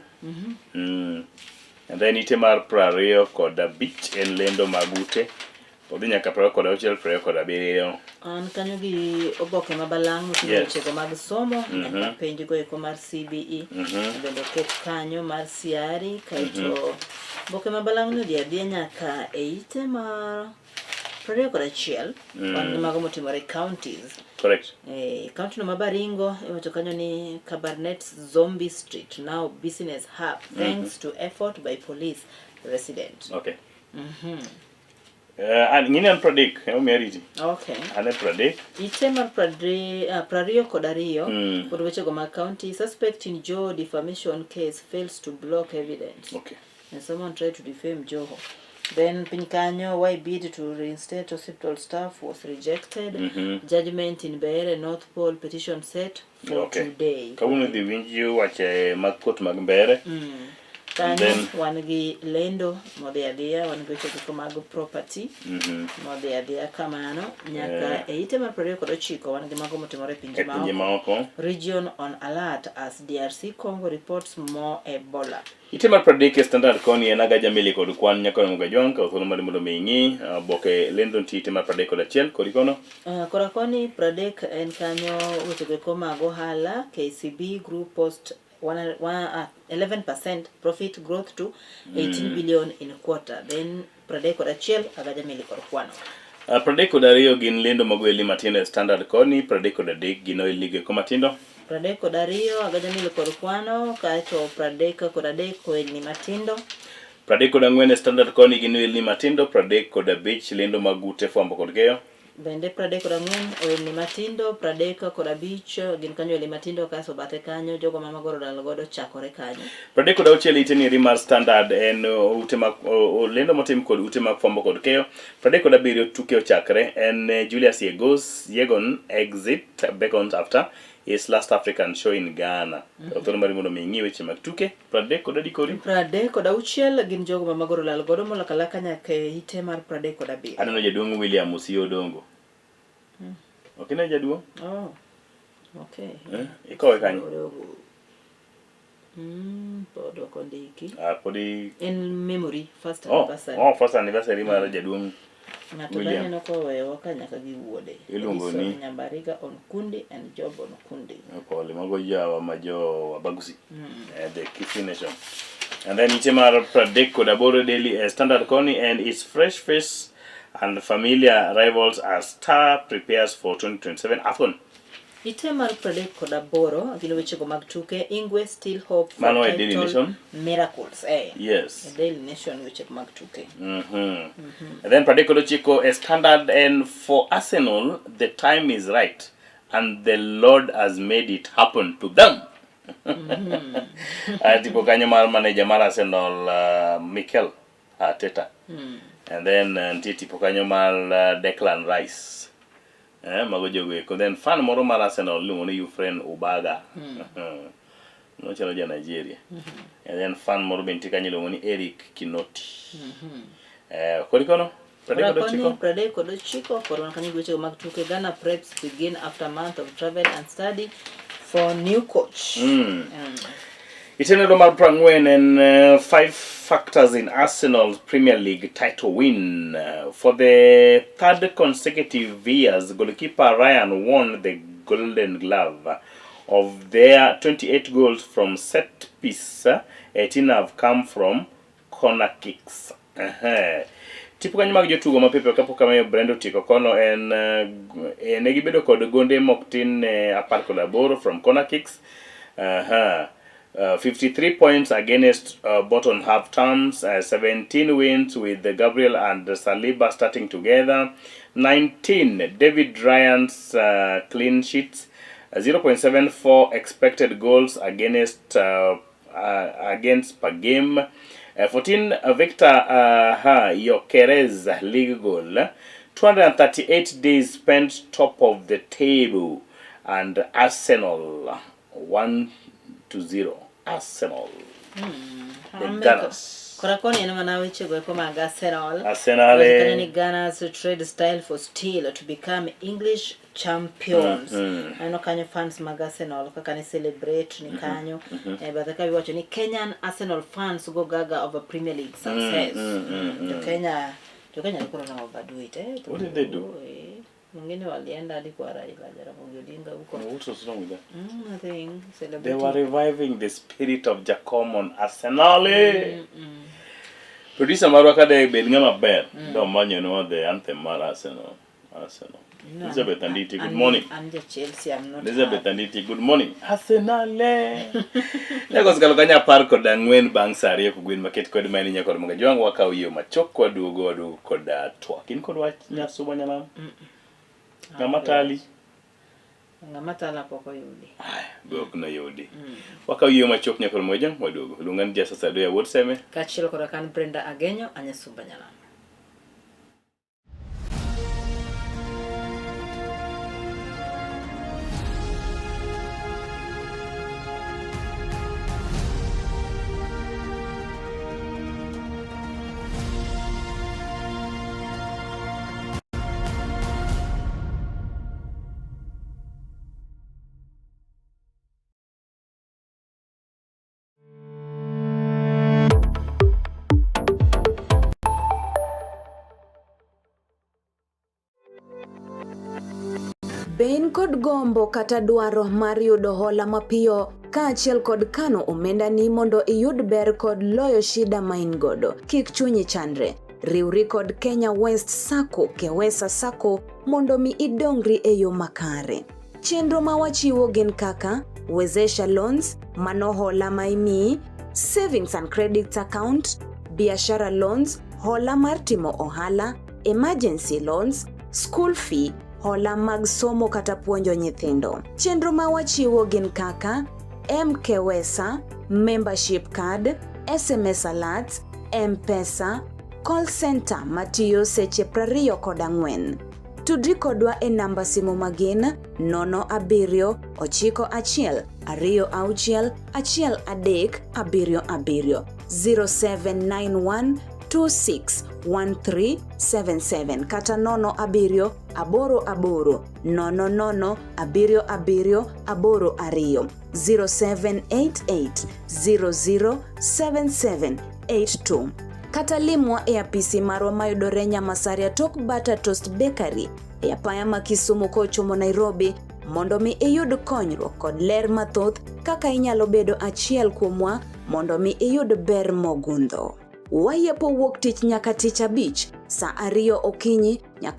And then ite mar 25 en lendo mag ute. Odhi nyaka 26, 27. An kanyo gi oboke ma balang' moting'o wechego mag somo nyaka penj go eko mar CBE bende oket kanyo mar CRE kaeto oboke ma balang' no dhi adhiya nyaka e ite mar 21 wan gi mago motimore e counties. Correct. E county no ma Baringo iwacho kanyo ni Kabarnet Zombie Street now business hub thanks to effort by police resident. Okay. Eh, an ng'ini an pradek, ema omiyo ariti. Okay. An e pradek. Ite mar 22 kod wechego mag county suspect in Joho defamation case fails to block evidence. Okay. And someone tried to defame Joho. Then piny kanyo why bid to reinstate hospital staff was rejected. Judgment in Mbeere North Pole petition set for today. Kawuono idhi winj wache mag kot mag Mbeere. Kanyo Then- wan gi lendo modhi adhiya, wan gi weche duto mag property modhi adhiya kamano nyaka e ite mar 29 wan gi mago motimore e pinje E pinje maoko. maoko. Region on alert as DRC Congo reports more Ebola. Ite mar 30 e Standard koni en Agaja Meli kod kwan nyaka Omuga Jwang' kaw thuolo mari mondo mi ing'i oboke lendo nitie ite mar 31 kori kono. Kora koni 30 en kanyo wechego eko mag ohala KCB Group post one, one, 11% profit growth to 18 billion in quarter. Then 31 Agaja Meli kod kwano. 32 gin lendo mag ohelni matindo e Standard koni, 33 gin ohelni go eko matindo. 32 Agaja Meli kod kwano kaeto 33 ohelni matindo. 34 e Standard koni gin ohelni matindo, 35 lendo mag ute fwambo kod keyo. Bende 34 ohelni matindo, 35 gin kanyo ohelni matindo kasto bathe kanyo jogo ma magoro dal godo chakore kanyo. 36 ite ni mar Standard en ute mag lendo motim kod ute mag fwambo kod keyo. 37 tuke ochakre en Julius Yegos Yegon exit beckons after his last African show in Ghana. Thuolo mari mondo mi ing'i weche mag tuke. 34 kori. 36 gin jogo ma magoro lal godo molok alaka nyaka e ite mar 37. Aneno jaduong' William Osio Odongo. Ok ine jaduong'? Oh. Okay. Eh? Ikowe kanyo? Odongo. Pod ok ondiki. Ah, podi En memory first Oh, anniversary. oh, first anniversary mar jaduong' Ng'ato William. baneno koweyowa ka nyaka gi wuode. Iluongo Edison ni? Nyambariga on Kundi and Job on Kundi. Pole, mago jawa ma jo Abagusi. The Kisii Nation. And then ite mar 38 Daily Standard koni and its fresh face and familiar rivals as Star prepares for 2027 AFCON. Ite mar 38 gin wechego mag tuke Ingwe still hope for Mano e Daily title Nation? miracles. Yes. E Daily Nation weche mag tuke. And then 39 a Standard and for Arsenal the time is right and the Lord has made it happen to them. Tipo kanyo mar manager mar Arsenal Mikel Arteta. And then nitie tipo kanyo mar Declan Rice. Mago jogo eko. Then fan moro mar Arsenal iluongo ni Euphrene Ubaga. Nochalo ja Nigeria. And then fan moro be nitie kanyo iluongo ni Eric Kinoti. Kori kono? 39. 39 kod wan kanyo gi wechego mag tuke Ghana preps begin after month of travel and study for new coach. Itenero mar 40 en 5 factors in Arsenal's Premier League title win. For the third consecutive years, goalkeeper Ryan won the Golden Glove. Of their 28 goals from set piece, 18 have come from corner kicks. Tipo kanyo mag jotugo mapiyo kapok ameyo Brenda otieko kono en ne gibedo kod gonde mok tin ne 18 from corner kicks. 53 points against Bolton half terms, 17 wins with Gabriel and Saliba starting together, 19 David Ryan's clean sheets, 0.74 expected goals against per game, 14 Victor Gyökeres league goal, 238 days spent top of the table, and Arsenal 1-0. Arsenal. The Gunners. Kora koni en mana wechego eko mag Arsenal. Arsenal, Wacho kanyo ni Gunners trade style for steel to become English champions. Aneno kanyo fans mag Arsenal kaka ne celebrate ni kanyo. Bathe ka iwacho ni Kenyan Arsenal fans go gaga over Premier League success. Jo Kenya Jo Kenya koro na overdo it eh. What did they do? Eh, Mwingine walienda hadi kwa Raila Jaramogi Odinga huko. What was wrong with that? Nothing. They Celebrating. were reviving the spirit of Jacomon Arsenal. Producer marwa kade bed ng'ama ber. Domanyonwa the anthem mar Arsenal. Arsenal. No, Elizabeth Anditi, good I'm- morning. I'm the Chelsea, I'm not. Elizabeth Anditi, good morning. Arsenal. Lagos kalo kanya 14 bang' sa 2 kogwen maket kod maeni nyakod mga jwang' wakawo yo machok waduogo waduogo kod twak. In kod wach Nyasuba Nyalam? Ng'ama tali? Ng'ama tala pok oyudi. Be ok noyudi. Wakawo yo machok nyakod mga jwang' waduogo. Luonga ni Jasasa Adoya Wuod Seme. Kaachiel koda kan Brenda Agenyo, Anyasumba Nyalam. Be in kod gombo kata dwaro mar yudo hola mapiyo kaachiel kod kano omendani mondo iyud ber kod loyo shida ma in godo? Kik chunyi chandre. Riwri kod Kenya West Sacco Kewesa Sacco mondo mi idongri e yo makare. Chenro ma wachiwo gin kaka Wezesha Loans, mano hola ma imiyi, Savings and Credit Account, Biashara Loans, hola mar timo ohala, Emergency Loans, School Fee, hola mag somo kata puonjo nyithindo. Chenro ma wachiwo gin kaka MKWESA, Membership Card, SMS Alerts, M-Pesa, Call Center matiyo seche 24. Tudri kodwa e namba simu magin 07 91 26 13 77 0791 261377 kata 07 88 00 77 82 0788 007782 kata limwa e apisi marwa mayudore Nyamasaria tok Butter Toast Bakery e apaya ma Kisumu kochomo Nairobi mondo mi iyud konyruok kod ler mathoth kaka inyalo bedo achiel kuomwa mondo mi iyud ber mogundho. Wayepo wuok tich nyaka tich abich saa 2 okinyi nyaka